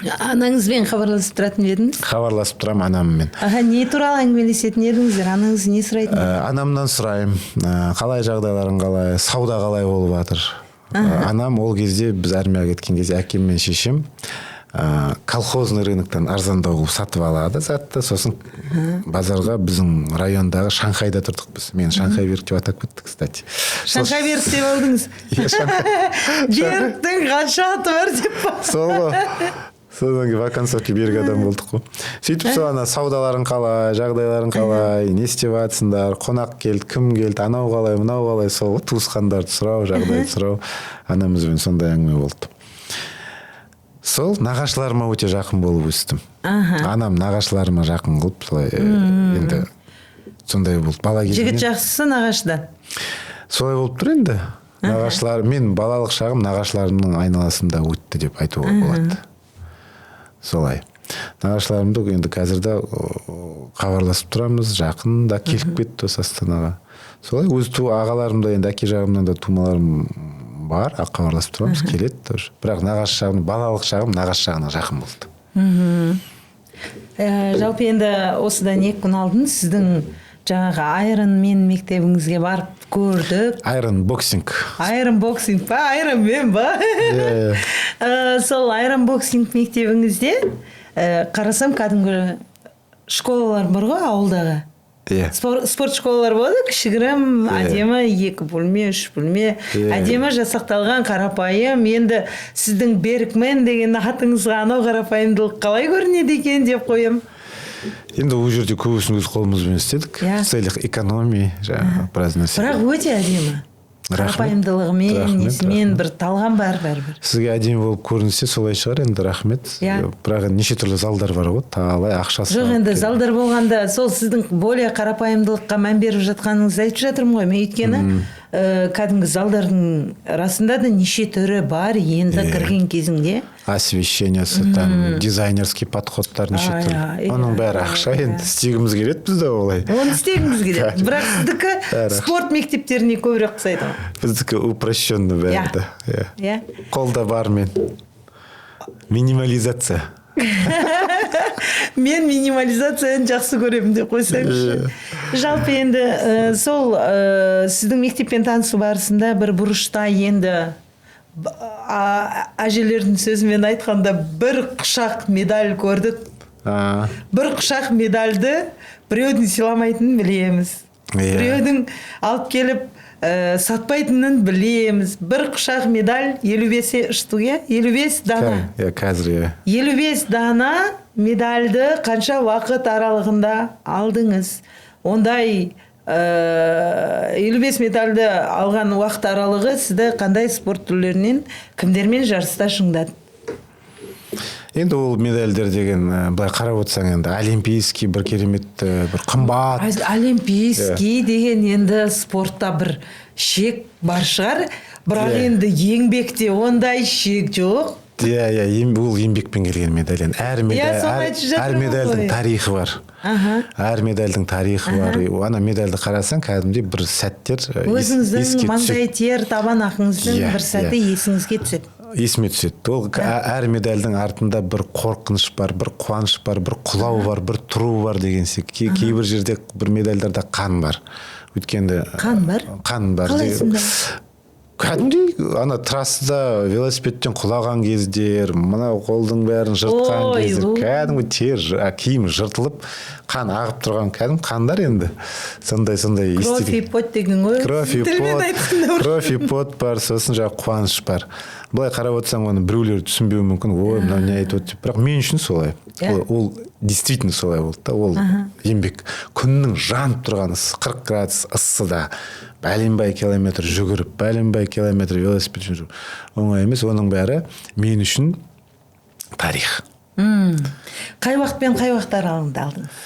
Анаңызбен хабарласып тұратын ба едіңіз? Хабарласып тұрамын анаммен. Аха, не туралы әңгімелесетін едіңіздер? Анаңыз не сұрайтын? Анамнан сұраймын, қалай жағдайларың, қалай, сауда қалай болып жатыр. Анам ол кезде, біз армияға кеткен кезде, әкем мен шешем колхозный рыноктан арзандау қылып сатып алады затты. Сосын базарға, біздің райондағы Шанхайда тұрдық біз. Мені Шанхай Берік деп атап кетті, кстати. Шанхай Берік деп алдыңыз. Иә. Беріктің қанша аты бар деп па? Сол ғой. Содан кейін в оконцовке берік адам болдық қой. Сөйтіп сол ана саудаларың қалай, жағдайларың қалай, не істеп жатсыңдар, қонақ келді, кім келді, анау қалай, мынау қалай, сол ғой, туысқандарды сұрау, жағдайды сұрау, анамызбен сондай әңгіме болды. Сол нағашыларыма өте жақын болып өстім. Анам нағашыларыма жақын қылып солай, енді сондай болды бала Жігіт кезімнен. жақсысы нағашыдан. Солай болып тұр енді. Нағашылар, мен балалық шағым нағашыларымның айналасында өтті деп айтуға болады. Солай. Нағашыларымды енді қазір де хабарласып тұрамыз, жақын да келіп кетті осы Астанаға. Солай өз ағаларым да, енді әке жағымнан да тумаларым бар, хабарласып тұрамыз, келеді тоже. Бірақ нағашы жағым, балалық шағым нағашы жағына жақын болды. Жалпы енді осыдан 2 күн алдын сіздің жаңағы Айронмен мектебіңізге барып көрдік. Айрон боксинг. Айрон боксинг па, Айронмен ба? Иә. Сол айрон боксинг мектебіңізде қарасам, кәдімгі школалар бар ғой ауылдағы. Иә. Спорт школалар болады кішігірім, әдемі, екі бөлме, үш бөлме, әдемі жасақталған, қарапайым. Енді сіздің Берікмен деген атыңызға анау қарапайымдылық қалай көрінеді екен деп қоямын. Енді ол жерде көбісін өз қолымызбен істедік. В целях экономии жаңағы біраз нәрсе. Бірақ өте әдемі. Рахмет. Қарапайымдылығымен, Рахмет, несімен рахмет. бір талғам бар бәрібір. Сізге әдемі болып көрінсе, солай шығар енді, рахмет. Бірақ енді неше түрлі залдар бар ғой, талай ақшасы. Жоқ, енді залдар болғанда, сол сіздің более қарапайымдылыққа мән беріп жатқаныңызды айтып жатырмын ғой мен. Өйткені кәдімгі залдардың расында да неше түрі бар енді кірген кезіңде. Освещениесі там, дизайнерский подходтар неше түрлі. Оның бәрі ақша енді, істегіміз келеді біз де олай. Оны істегіңіз келеді, бірақ сіздікі Бәрі ақша. спорт мектептеріне көбірек ұқсайды ғой. Біздікі упрощенно бәрі де, иә. Қолда бармен минимализация. Мен минимализацияны жақсы көремін деп қойсаңызшы. Жалпы енді сол сіздің мектеппен танысу барысында бір бұрышта енді әжелердің сөзімен айтқанда, бір құшақ медаль көрдік. Бір құшақ медальді біреудің сыйламайтынын білеміз, біреудің алып келіп сатпайтынын білеміз. Бір құшақ медаль, 55 штук, иә, 55 дана. Иә, қазір, иә. 55 дана медальді қанша уақыт аралығында алдыңыз? Ондай 55 медальді алған уақыт аралығы сізді қандай спорт түрлерінен, кімдермен жарыста шыңдады? Енді ол медальдер деген, былай қарап отырсаң, енді олимпийский бір керемет, бір қымбат. Олимпийский деген енді спортта бір шек бар шығар, бірақ енді еңбекте ондай шек жоқ. Иә, ол еңбекпен келген медаль енді. Әр медаль, Соны әр, айтып әр жатырмын медальдің ғой. тарихы бар. Әр медальдің тарихы бар. Ана медальді қарасаң, кәдімгідей бір сәттер Өзіңіздің еске маңдай түседі. тер, табан ақыңыздың бір сәті есіңізге түседі. Есіме түседі. Ол әр медальдің артында бір қорқыныш бар, бір қуаныш бар, бір құлау бар, бір тұру бар деген секілді. Кейбір жерде бір медальдарда қан бар. Өйткені Қан бар? Қан бар. Қалай сонда? Кәдімгідей ана трассада велосипедтен құлаған кездер, мынау қолдың бәрін жыртқан кездер, кәдімгі тер, киім жыртылып, қан ағып тұрған кәдімгі қандар енді. Сондай сондай Кровь и естелік. пот деген ғой. Кровь и Тілмен пот, айтқанда бір. кровь и пот бар, сосын жаңағы қуаныш бар. Былай қарап отырсаң, оны біреулер түсінбеуі мүмкін, ой, мынау не айтып отыр деп. Бірақ мен үшін солай. Ол действительно солай болды да, ол еңбек. Күннің жанып тұрған 40 градус ыссыда бәленбай километр жүгіріп, бәленбай километр велосипед жүру оңай емес. Оның бәрі мен үшін тарих. Қай уақыт пен қай уақыт аралығында алдыңыз?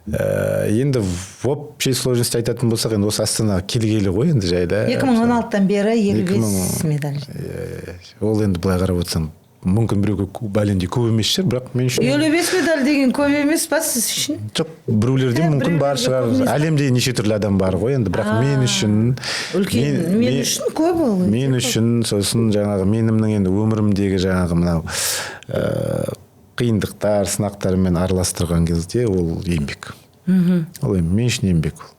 Енді в общей сложности айтатын болсақ, енді осы Астанаға келгелі ғой енді жайлы. 2016-тан бері 55 медаль. Иә, ол енді былай қарап отырсаң, мүмкін біреуге бәлендей көп емес шығар, бірақ мен үшін 55 медаль деген көп емес па сіз үшін? Жоқ, біреулерде мүмкін бар Біреулерге шығар. көп емес. Әлемде неше түрлі адам бар ғой енді, бірақ мен үшін Үлкен, мен үшін көп ол, өте мен көп. үшін, сосын жаңағы менімнің енді өмірімдегі жаңағы мынау қиындықтар, сынақтармен араластырған кезде ол еңбек. Ол енді мен үшін еңбек ол.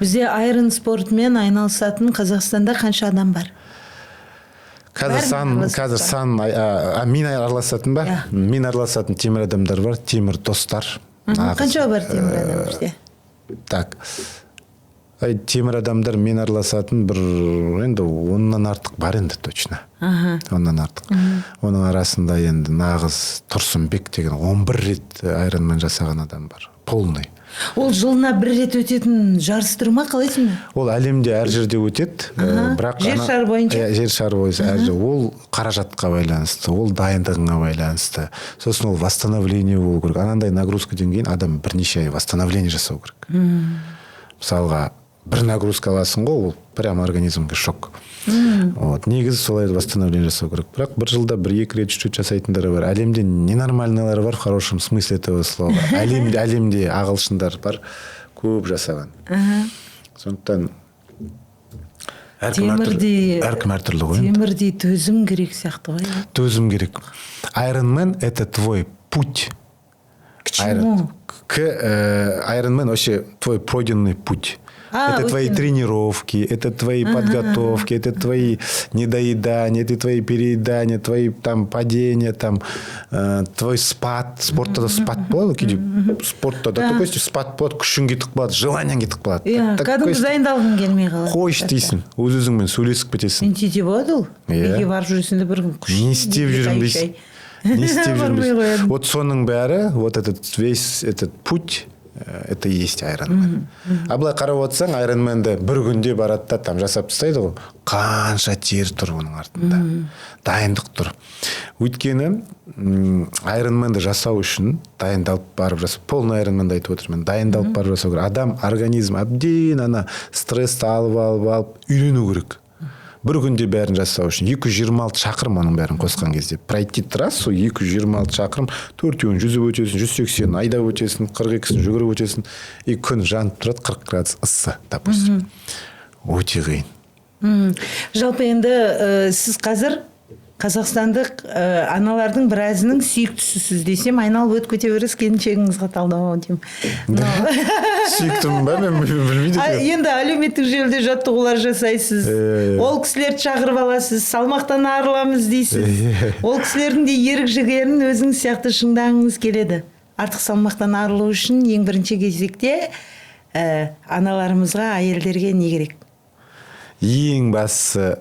Бізде айрон спортымен айналысатын Қазақстанда қанша адам бар? Қазір Бәрін сан, араласады қазір ба? сан, мен араласатын ба? Иә. Мен араласатын темір адамдар бар, темір достар. Нағыз. Қанша бар темір адам бізде? Так. Ай, темір адамдар мен араласатын бір енді 10-нан артық бар енді точно. 10-нан артық. Оның арасында енді нағыз Тұрсынбек деген 11 рет айронмен жасаған адам бар. Полный. Ол жылына бір рет өтетін жарыс түрі ма, қалай сонда? Ол әлемде әр жерде өтеді, бірақ Жер шары бойынша? Иә, жер шары бойынша әр жер. Ол қаражатқа байланысты, ол дайындығыңа байланысты. Сосын ол восстановление болу керек. Анандай нагрузкадан кейін адам бірнеше ай восстановление жасау керек. Мысалға, Бір нагрузка аласың ғой, ол прям организмге шок. Вот, негізі солай восстановление жасау керек, бірақ бір жылда бір екі рет, үш рет жасайтындар бар. Әлемде ненормальныйлар бар, в хорошем смысле этого слова. Әлемде ағылшындар бар, көп жасаған. Сондықтан әркім әртүрлі. Темірдей. Әркім әртүрлі ғой енді. Темірдей төзім керек сияқты ғой, иә? Төзім керек. Ironman — это твой путь. К чему? Ironman вообще твой пройденный путь. А, это твои өйткені- тренировки, это твои подготовки, это твои недоедания, это твои переедания, твои там падения, там твой спад. Спортта да спад болады кейде. Спортта да такой спад болады, күшің кетіп қалады, желаниең кетіп қалады. Иә, кәдімгі дайындалғың келмей қалады. Қойшы дейсің, өз өзіңмен сөйлесіп кетесің. Менде де болады ол. Иә. Үйге барып жүресің де, бір күн күш. Не істеп жүрмін дейсің, не істеп жүрмін Бармай дейсің. қоядым. Вот соның бәрі, вот этот весь этот путь, это и есть Ironman. А былай қарап отырсаң, Ironmanді бір күнде барады да, там жасап тастайды ғой. Қанша тер тұр оның артында, дайындық тұр. Өйткені Ironmanді жасау үшін дайындалып барып жасау, полный Ironmanді айтып отырмын, дайындалып барып жасау керек. Адам, организм әбден ана стрессті алып, алып, алып үйрену керек. Бір күнде бәрін жасау үшін 226 шақырым, оның бәрін қосқан кезде, пройти трассу 226 шақырым, төртеуін жүзіп өтесің, 180 айдап өтесің, 42-сін жүгіріп өтесің, и күн жанып тұрады, 40 градус ыссы, допустим, өте қиын. Жалпы енді сіз қазір қазақстандық аналардың біразының сүйіктісісіз десем, айналып өтіп кете бересіз келіншегіңізге талдау деймін. Сүйіктімін ба мен? Білмейді екенмін. Енді әлеуметтік желіде жаттығулар жасайсыз, ол кісілерді шақырып аласыз, салмақтан арыламыз дейсіз. Ол кісілердің де ерік жігерін өзіңіз сияқты шыңдағыңыз келеді. Артық салмақтан арылу үшін ең бірінші кезекте аналарымызға, әйелдерге не керек? Ең бастысы,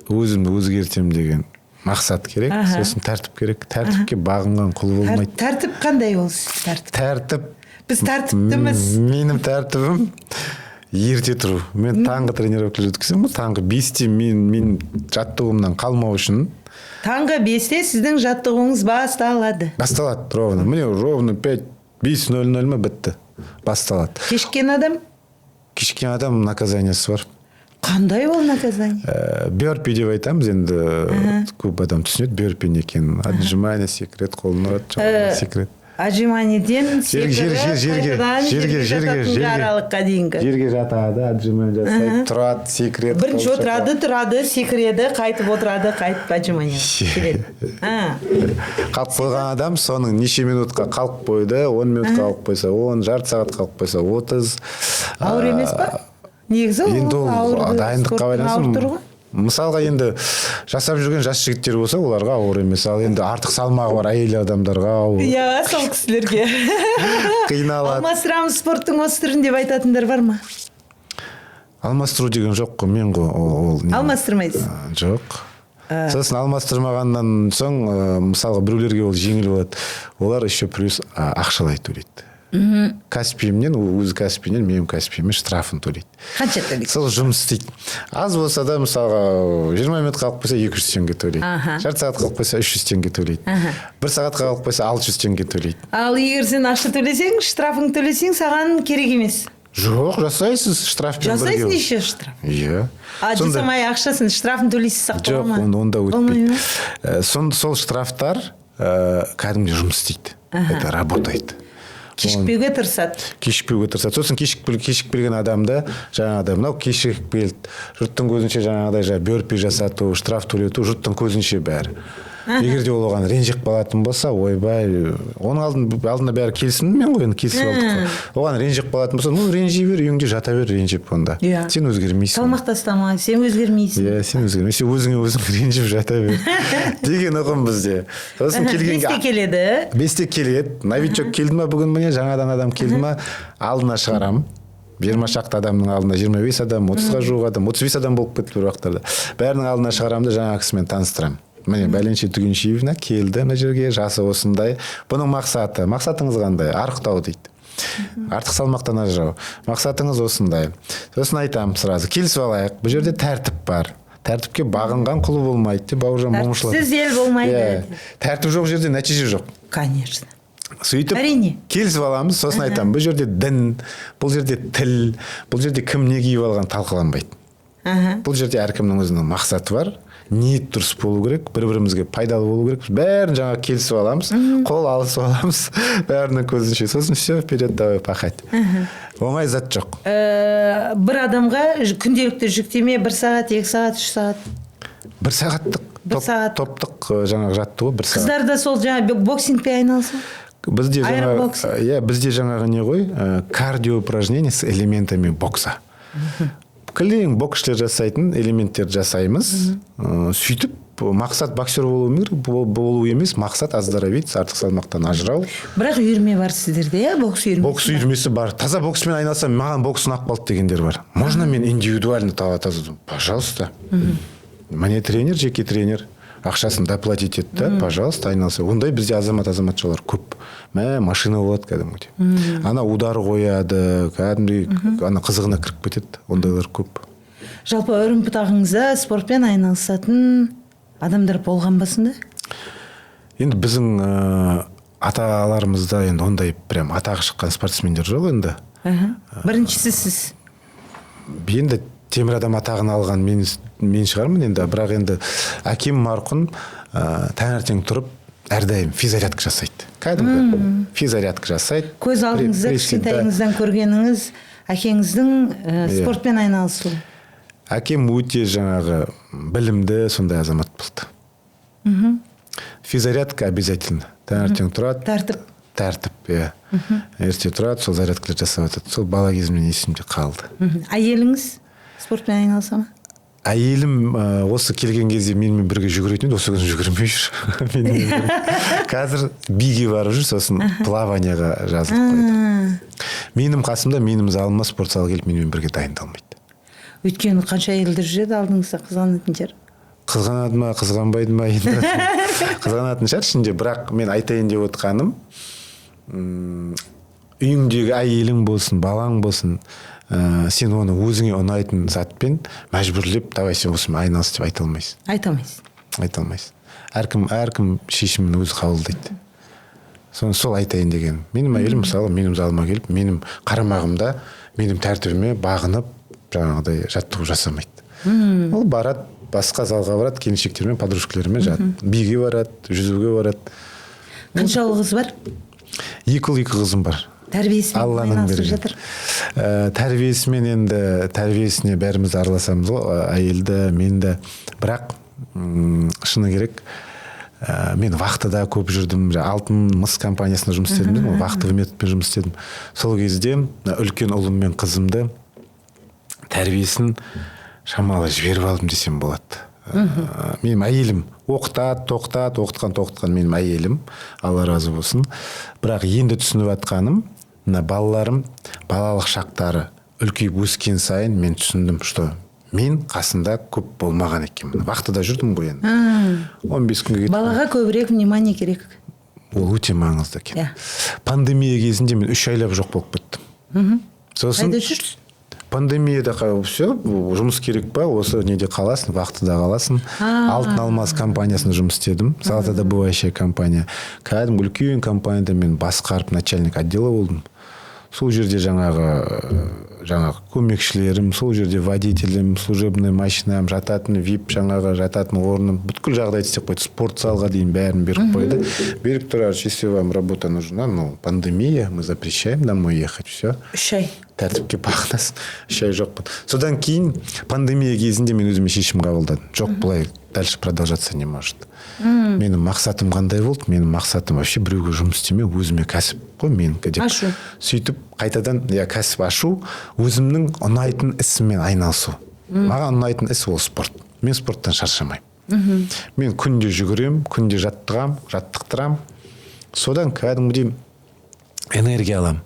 өзімді өзгертемін деген мақсат керек. Сосын тәртіп керек. Тәртіпке бағынған құл болмайды. Тәртіп қандай ол, тәртіп? Тәртіп. Біз тәртіптіміз. Менің тәртібім — ерте тұру. Мен таңғы тренировка өткіземін ғой, таңғы 5-те. Мен жаттығуымнан қалмау үшін. Таңғы 5-те сіздің жаттығуыңыз басталады? Басталады ровно, міне, ровно пять, 5:00 ма, бітті, басталады. Кешіккен адам? Кешіккен адам наказаниесі бар. Қандай ол наказание? Бёрпи деп айтамыз енді, көп адам түсінеді бёрпи не екенін. Отжимание, секіреді, қолын ұрады, жоғары секіреді. Отжиманиеден Жерге, жерге, қайтадан жерге, жерге, жататын жерге. аралыққа дейінгі. Жерге жатады, отжимание жасайды, тұрады, секіреді. Бірінші қол отырады, тұрады, секіреді, қайтып отырады, қайтып отжимание келеді. А, қалып қойған адам соның неше минутқа қалып қойды, 10 минутқа қалып қойса 10, жарты сағат қалып қойса 30. Ауыр емес па негізі? Енді ол ауыр, дайындыққа спорттың байланысты. ауыр түрі ғой. Мысалға, енді жасап жүрген жас жігіттер болса, оларға ауыр емес, ал енді артық салмағы бар әйел адамдарға ауыр. Иә, сол кісілерге. Қиналады. Алмастырамыз спорттың осы түрін деп айтатындар бар ма? Алмастыру деген жоқ қой, мен ғой ол не? Алмастырмайсыз? А, жоқ. Сосын алмастырмағаннан соң, мысалға, біреулерге ол жеңіл болады, олар еще плюс ақшалай төлейді Каспиімнен, өзі Каспиінен, менің Каспиіме штрафын төлейді. Қанша төлейді? Сол жұмыс істейді. Аз болса да, мысалға, 20 минут қалып қойса, 200 теңге төлейді. Жарты сағат қалып қойса, 300 теңге төлейді. Бір сағатқа қалып қойса, 600 теңге төлейді. Ал егер сен ақша төлесең, штрафыңды төлесең, саған керек емес? Жоқ, жасайсыз штрафпен бірге. Жасайсың еще штраф? Иә. А жасамай, ақшасын, штрафын төлейсіз, сақтала Жоқ, ма? онда Болмай өтпейді. ма? Сол штрафтар кәдімгідей жұмыс істейді, это работает. Кешікпеуге тырысады. Кешікпеуге тырысады. Сосын кешігіп келген адамды жаңағыдай, мынау кешігіп келді, жұрттың көзінше жаңағыдай, жаңағы бёрпи жасату, штраф төлету, жұрттың көзінше бәрі. Егер де ол оған ренжіп қалатын болса, ойбай, оның алдында бәрі келісіммен ғой енді, келісіп алдық қой. Оған ренжіп қалатын болса, ну, ренжи бер, үйіңде жата бер ренжіп онда. Сен өзгермейсің. Салмақ тастама, сен өзгермейсің. Иә, сен өзгермейсің, сен өзіңе өзің ренжіп жата бер деген ұғым бізде. Сосын келгенге 5-те келеді. 5-те келеді. Новичок келді ма бүгін, міне, жаңадан адам келді ма, алдына шығарамын. 20 шақты адамның алдына, 25 адам, 30-ға жуық адам, 35 адам болып кетті бір уақыттарда. Бәрінің алдына шығарамын да, жаңа кісімен таныстырамын. Міне, бәленше Түгеншеевна келді мына жерге, жасы осындай. Бұның мақсаты, мақсатыңыз қандай? Арықтау дейді. Артық салмақтан ажырау. Мақсатыңыз осындай. Сосын айтамын сразу, келісіп алайық. Бұл жерде тәртіп бар. Тәртіпке бағынған құл болмайды деп Бауыржан Момышұлы. Тәртіпсіз ел болмайды. Иә. Тәртіп жоқ жерде нәтиже жоқ. Конечно. Сөйтіп Әрине. келісіп аламыз. Сосын айтамын: бұл жерде дін, бұл жерде тіл, бұл жерде кім не киіп алған талқыланбайды. Бұл жерде әркімнің өзінің мақсаты бар, ниет дұрыс болу керек, бір бірімізге пайдалы болу керек. Бәрін жаңағы келісіп аламыз, қол алысып аламыз бәрінің көзінше. Сосын все, вперед, давай пахать. Оңай зат жоқ. Бір адамға күнделікті жүктеме 1 сағат, 2 сағат, 3 сағат? 1 сағаттық. Бір сағат. Топтық жаңағы жаттығу 1 сағат. Қыздар да сол жаңағы боксингпен айналысады? Бізде жаңағы Аэробокс. Иә, бізде жаңағы не ғой, кардио упражнение с элементами бокса, кілең боксшылар жасайтын элементтерді жасаймыз. Сөйтіп мақсат боксер болу керек, болу емес, мақсат оздоровить, артық салмақтан ажырау. Бірақ үйірме бар сіздерде, иә, бокс үйірмесі? Бокс үйірмесі бар. Таза бокспен айналсам, маған бокс ұнап қалды дегендер бар. Можно мен индивидуально таза? Пожалуйста, міне тренер, жеке тренер, ақшасын доплатить етті да, пожалуйста, айналса. Ондай бізде азамат, азаматшалар көп. Мә, машина болады кәдімгідей, ана удар қояды кәдімгідей, ана қызығына кіріп кетеді, ондайлар көп. Жалпы үрім бұтағыңызда спортпен айналысатын адамдар болған ба сонда? Енді біздің аталарымызда енді ондай прям атағы шыққан спортсмендер жоқ енді. Біріншісі сіз. Енді темір адам атағын алған мен шығармын енді. Бірақ енді әкем марқұм таңертең тұрып әрдайым физзарядка жасайды, кәдімгі физзарядка жасайды. Көз алдыңызда кішкентайыңыздан көргеніңіз әкеңіздің спортпен айналысуы. Әкем өте жаңағы білімді сондай азамат болды. Физзарядка обязательно, таңертең тұрады. Тәртіп. Тәртіп, иә, ерте тұрады, сол зарядкалар жасап жатады. Сол бала кезімнен есімде қалды. Әйеліңіз спортпен айналыса ма? Әйелім осы келген кезде менімен бірге жүгіретін еді, осы күні жүгірмей жүр менімен бірге. Қазір биге барып жүр, сосын плаванияға жазылып қойды. Менің қасымда, менің залыма, спорт залға келіп менімен бірге дайындалмайды. Өйткені қанша әйелдер жүреді алдыңызда, қызғанатын шығар. Қызғанады ма, қызғанбайды ма, енді қызғанатын шығар ішінде. Бірақ мен айтайын деп отқаным, үйіңдегі әйелің болсын, балаң болсын, сен оны өзіңе ұнайтын затпен мәжбүрлеп, давай сен осымен айналыс деп айта алмайсың. Айта алмайсың. Айта алмайсың. Әркім шешімін өзі қабылдайды. Соны сол айтайын дегенім. Менің әйелім, мысалы, менің залыма келіп, менің қарамағымда, менің тәртібіме бағынып, жаңағыдай жаттығу жасамайды. Ол барады, басқа залға барады, келіншектермен, подружкаларымен жат, биге барады, жүзуге барады. Қанша ұл қыз бар? Екі ұл, екі қызым бар. Тәрбиесімен Алланың айналысып берген. жатыр? Тәрбиесімен енді, тәрбиесіне бәріміз араласамыз ғой, әйелді, мен де. Бірақ шыны керек, мен вахтада көп жүрдім. Жаңа алтын мыс компаниясында жұмыс істедім дедім ғой, вахтовый методпен жұмыс істедім. Сол кезде мына үлкен ұлым мен қызымды тәрбиесін шамалы жіберіп алдым десем болады. Менің әйелім оқытады, тоқтады, оқытқан, тоқтатқан менің әйелім, Алла разы болсын. Бірақ енді түсініп жатқаным, мына балаларым балалық шақтары үлкейіп өскен сайын мен түсіндім, что мен қасында көп болмаған екенмін. Вахтада жүрдім ғой енді, 15 күнге кетіп. Балаға көбірек внимание керек. Ол өте маңызды екен. Пандемия кезінде мен 3 айлап жоқ болып кеттім. Сосын Қайда жүрсіз? Пандемияда все, жұмыс керек па, осы неде қаласың, вахтада қаласың. Алтын Алмаз компаниясында жұмыс істедім, золотодобывающая компания, кәдімгі үлкен компанияда мен басқарып, начальник отдела болдым. Сол жерде жаңағы көмекшілерім, сол жерде водителім, служебный машинам, жататын вип, жаңағы жататын орным, бүткіл жағдайды істеп қойды, спорт залға дейін бәрін беріп қойды. Берік Тұрарович, если вам работа нужна, ну, пандемия, мы запрещаем домой ехать, все. 3 ай. Тәртіпке бағынасың. 3 ай жоқпын. Содан кейін пандемия кезінде мен өзіме шешім қабылдадым: жоқ, бұлай дальше продолжаться не может. Менің мақсатым қандай болды? Менің мақсатым вообще біреуге жұмыс істемеу, өзіме кәсіп қой менікі деп. Ашу. Сөйтіп қайтадан, иә, кәсіп ашу, өзімнің ұнайтын ісіммен айналысу. Маған ұнайтын іс ол спорт. Мен спорттан шаршамаймын. Мен күнде жүгіремін, күнде жаттығамын, жаттықтырамын. Содан кәдімгідей энергия аламын.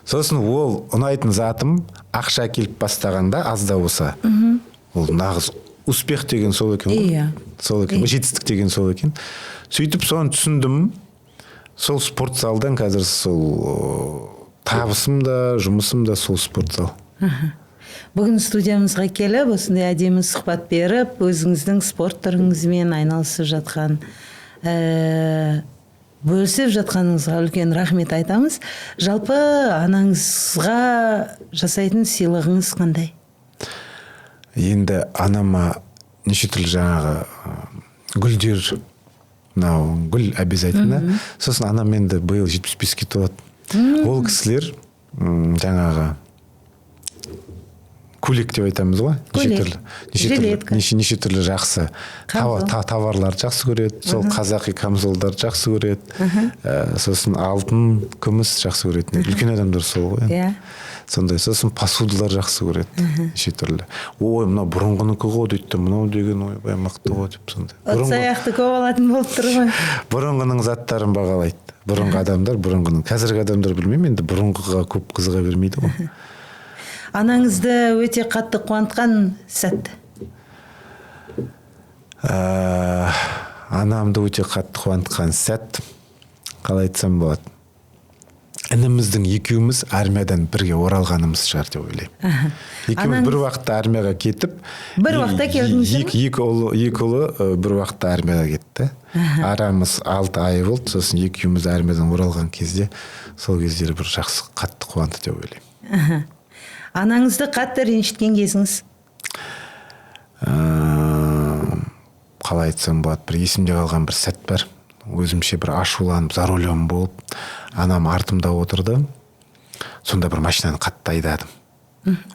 Сосын ол ұнайтын затым ақша әкеліп бастағанда, аз да болса, ол нағыз успех деген сол екен ғой. Сол екен ғой, жетістік деген сол екен. Сөйтіп соны түсіндім. Сол спорт залдан қазір сол табысым да, жұмысым да сол спорт зал. Бүгін студиямызға келіп, осындай әдемі сұхбат беріп, өзіңіздің спорт түріңізбен айналысып жатқан Бөлісіп жатқаныңызға үлкен рахмет айтамыз. Жалпы, анаңызға жасайтын сыйлығыңыз қандай? Енді анама неше түрлі жаңағы гүлдер, мынау гүл обязательно. Сосын анам енді биыл 75-ке толады. Ол кісілер жаңағы көйлек деп айтамыз ғой, неше Көйлек, түрлі, неше түрлі, жилетка. неше түрлі жақсы Камзол. Товарларды жақсы көреді. Сол қазақи камзолдарды жақсы көреді. Сосын алтын, күміс жақсы көретін. Үлкен адамдар сол ғой енді. Сондай. Сосын посудалар жақсы көреді неше түрлі. «Ой, мынау бұрынғыныкі ғой», – дейді де, «мынау деген, ойбай, мықты ғой», – деп сондай. Ыдыс аяқты көп алатын болып тұр ғой. Бұрынғының заттарын бағалайды бұрынғы адамдар, бұрынғының. Қазіргі адамдар, білмеймін енді, бұрынғыға көп қызыға бермейді ғой. Анаңызды өте қатты қуантқан сәт? Анамды өте қатты қуантқан сәт, қалай айтсам болады, ініміздің екеуміз армиядан бірге оралғанымыз шығар деп ойлаймын. Екеуміз бір уақытта армияға кетіп, Бір уақытта келдіңіздер ме? Екі ұлы бір уақытта армияға кетті. Арамыз 6 ай болды. Сосын екеуміз армиядан оралған кезде, сол кездері бір жақсы, қатты қуанды деп ойлаймын. Анаңызды қатты ренжіткен кезіңіз? Қалай айтсам болады, бір есімде қалған бір сәт бар. Өзімше бір ашуланып, за рулем болып, анам артымда отырды. Сонда бір машинаны қатты айдадым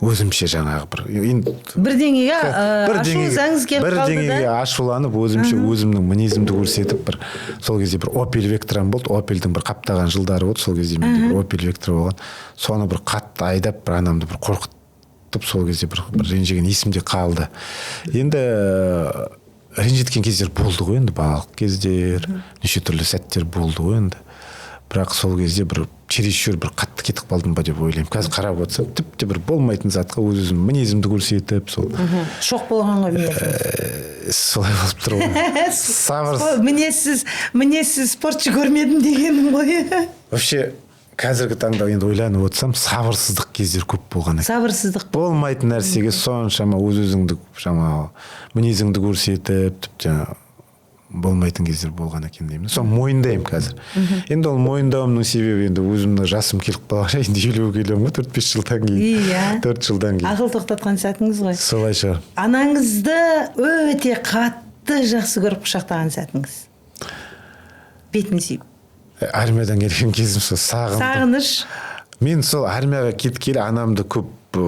өзімше, жаңағы бір енді Бірдеңеге ашу ызаңыз келіп қалды бірдеңеге да? Ашуланып, өзімше өзімнің мінезімді көрсетіп, бір сол кезде бір Опель Вектрам болды. Опельдің бір қаптаған жылдары болды сол кезде менде, бір Опель Вектра болған. Соны бір қатты айдап, бір анамды бір қорқытып, сол кезде бір ренжіген есімде қалды. Енді ренжіткен кездер болды ғой енді, балалық кездер, неше түрлі сәттер болды ғой енді. Бірақ сол кезде бір чересчур бір қатты кетіп қалдым ба деп ойлаймын. Қазір қарап отырсам, тіпті бір болмайтын затқа өз өзім мінезімді көрсетіп, сол Шоқ болған ғой мінезіңіз. Солай болып тұр ғой, сабыр. Мінезсіз спортшы көрмедім дегенім ғой. Вообще, қазіргі таңда енді ойланып отырсам, сабырсыздық кездер көп болған екен. Сабырсыздық. Болмайтын нәрсеге соншама өз өзіңді жаңағы мінезіңді көрсетіп, тіпті болмайтын кездер болған екен деймін. Соны мойындаймын қазір. Енді ол мойындауымның себебі, енді өзімнің жасым келіп қалған, енді 50-ге келемін ғой 4-5 жылдан кейін. 4 жылдан кейін. Ақыл тоқтатқан сәтіңіз ғой. Солай шығар. Анаңызды өте қатты жақсы көріп құшақтаған сәтіңіз, бетін сүйіп? Армиядан келген кезім, сол сағындым. Сағыныш. Мен сол армияға кеткелі анамды көп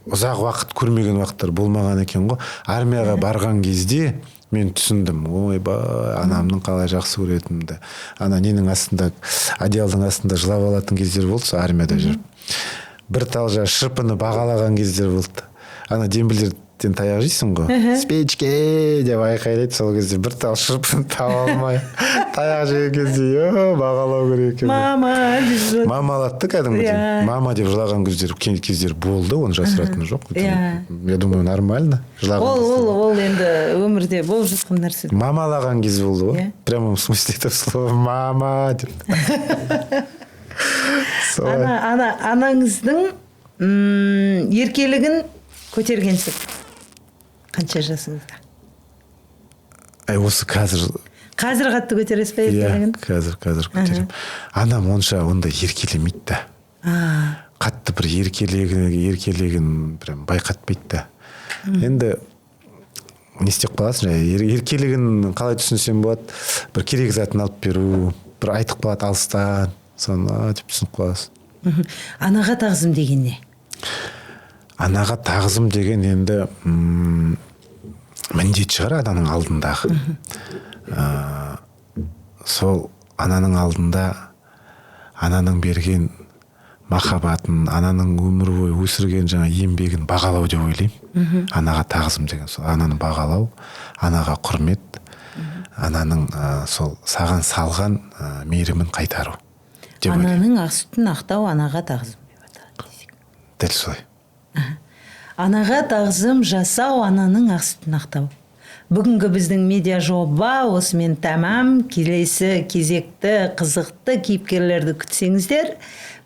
ұзақ уақыт көрмеген уақыттар болмаған екен ғой. Армияға барған кезде мен түсіндім, ойбай, анамның қалай жақсы көретінімді. Ана ненің астында, одеялдың астында жылап алатын кездер болды сол армияда жүріп. Бір тал жаңағы шырпыны бағалаған кездер болды. Ана дембілдерден таяқ жейсің ғой, «Спички!» деп айқайлайды. Сол кезде бір тал шырпыны таба алмай таяқ жеген кезде, е, бағалау керек екен. «Мама!» деп жылады. Мама алады да кәдімгідей. «Мама!» деп жылаған кездер болды, оны жасыратыны жоқ. Я думаю, нормально жылаған Ол кезде. ол енді өмірде болып жатқан нәрсе. Мамалаған кез болды ғой. В прямом смысле этого слова «мама» деп, солай. Ана анаңыздың еркелігін көтерген сәт қанша жасыңызда? Әй, осы қазір. Қазір қатты көтересіз ба Иә. еркелігін? Қазір көтеремін. Анам онша ондай еркелемейді да. Қатты бір еркелегін прям байқатпайды да. Енді не істеп қаласың жаңағы, еркелігін қалай түсінсем болады? Бір керек затын алып беру, бір айтып қалады алыстан, соны «А» деп түсініп қаласың. Анаға тағзым деген не? Анаға тағзым деген енді міндет шығар ананың алдындағы. Сол ананың алдында ананың берген махаббатын, ананың өмір бойы өсірген жаңа еңбегін бағалау деп ойлаймын. Анаға тағзым деген сол ананы бағалау, анаға құрмет, ананың сол саған салған мейірімін қайтару деп ойлаймын. Ананың ақ сүтін ақтау анаға тағзым деп аталады десек. Дәл солай. Анаға тағзым жасау – ананың ақ сүтін ақтау. Бүгінгі біздің медиа жоба осымен тәмам. Келесі кезекті қызықты кейіпкерлерді күтсеңіздер,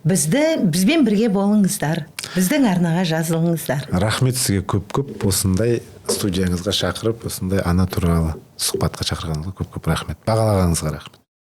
бізбен бірге болыңыздар, біздің арнаға жазылыңыздар. Рахмет сізге көп көп осындай студияңызға шақырып, осындай ана туралы сұхбатқа шақырғаныңызға көп көп рахмет, бағалағаныңызға рахмет.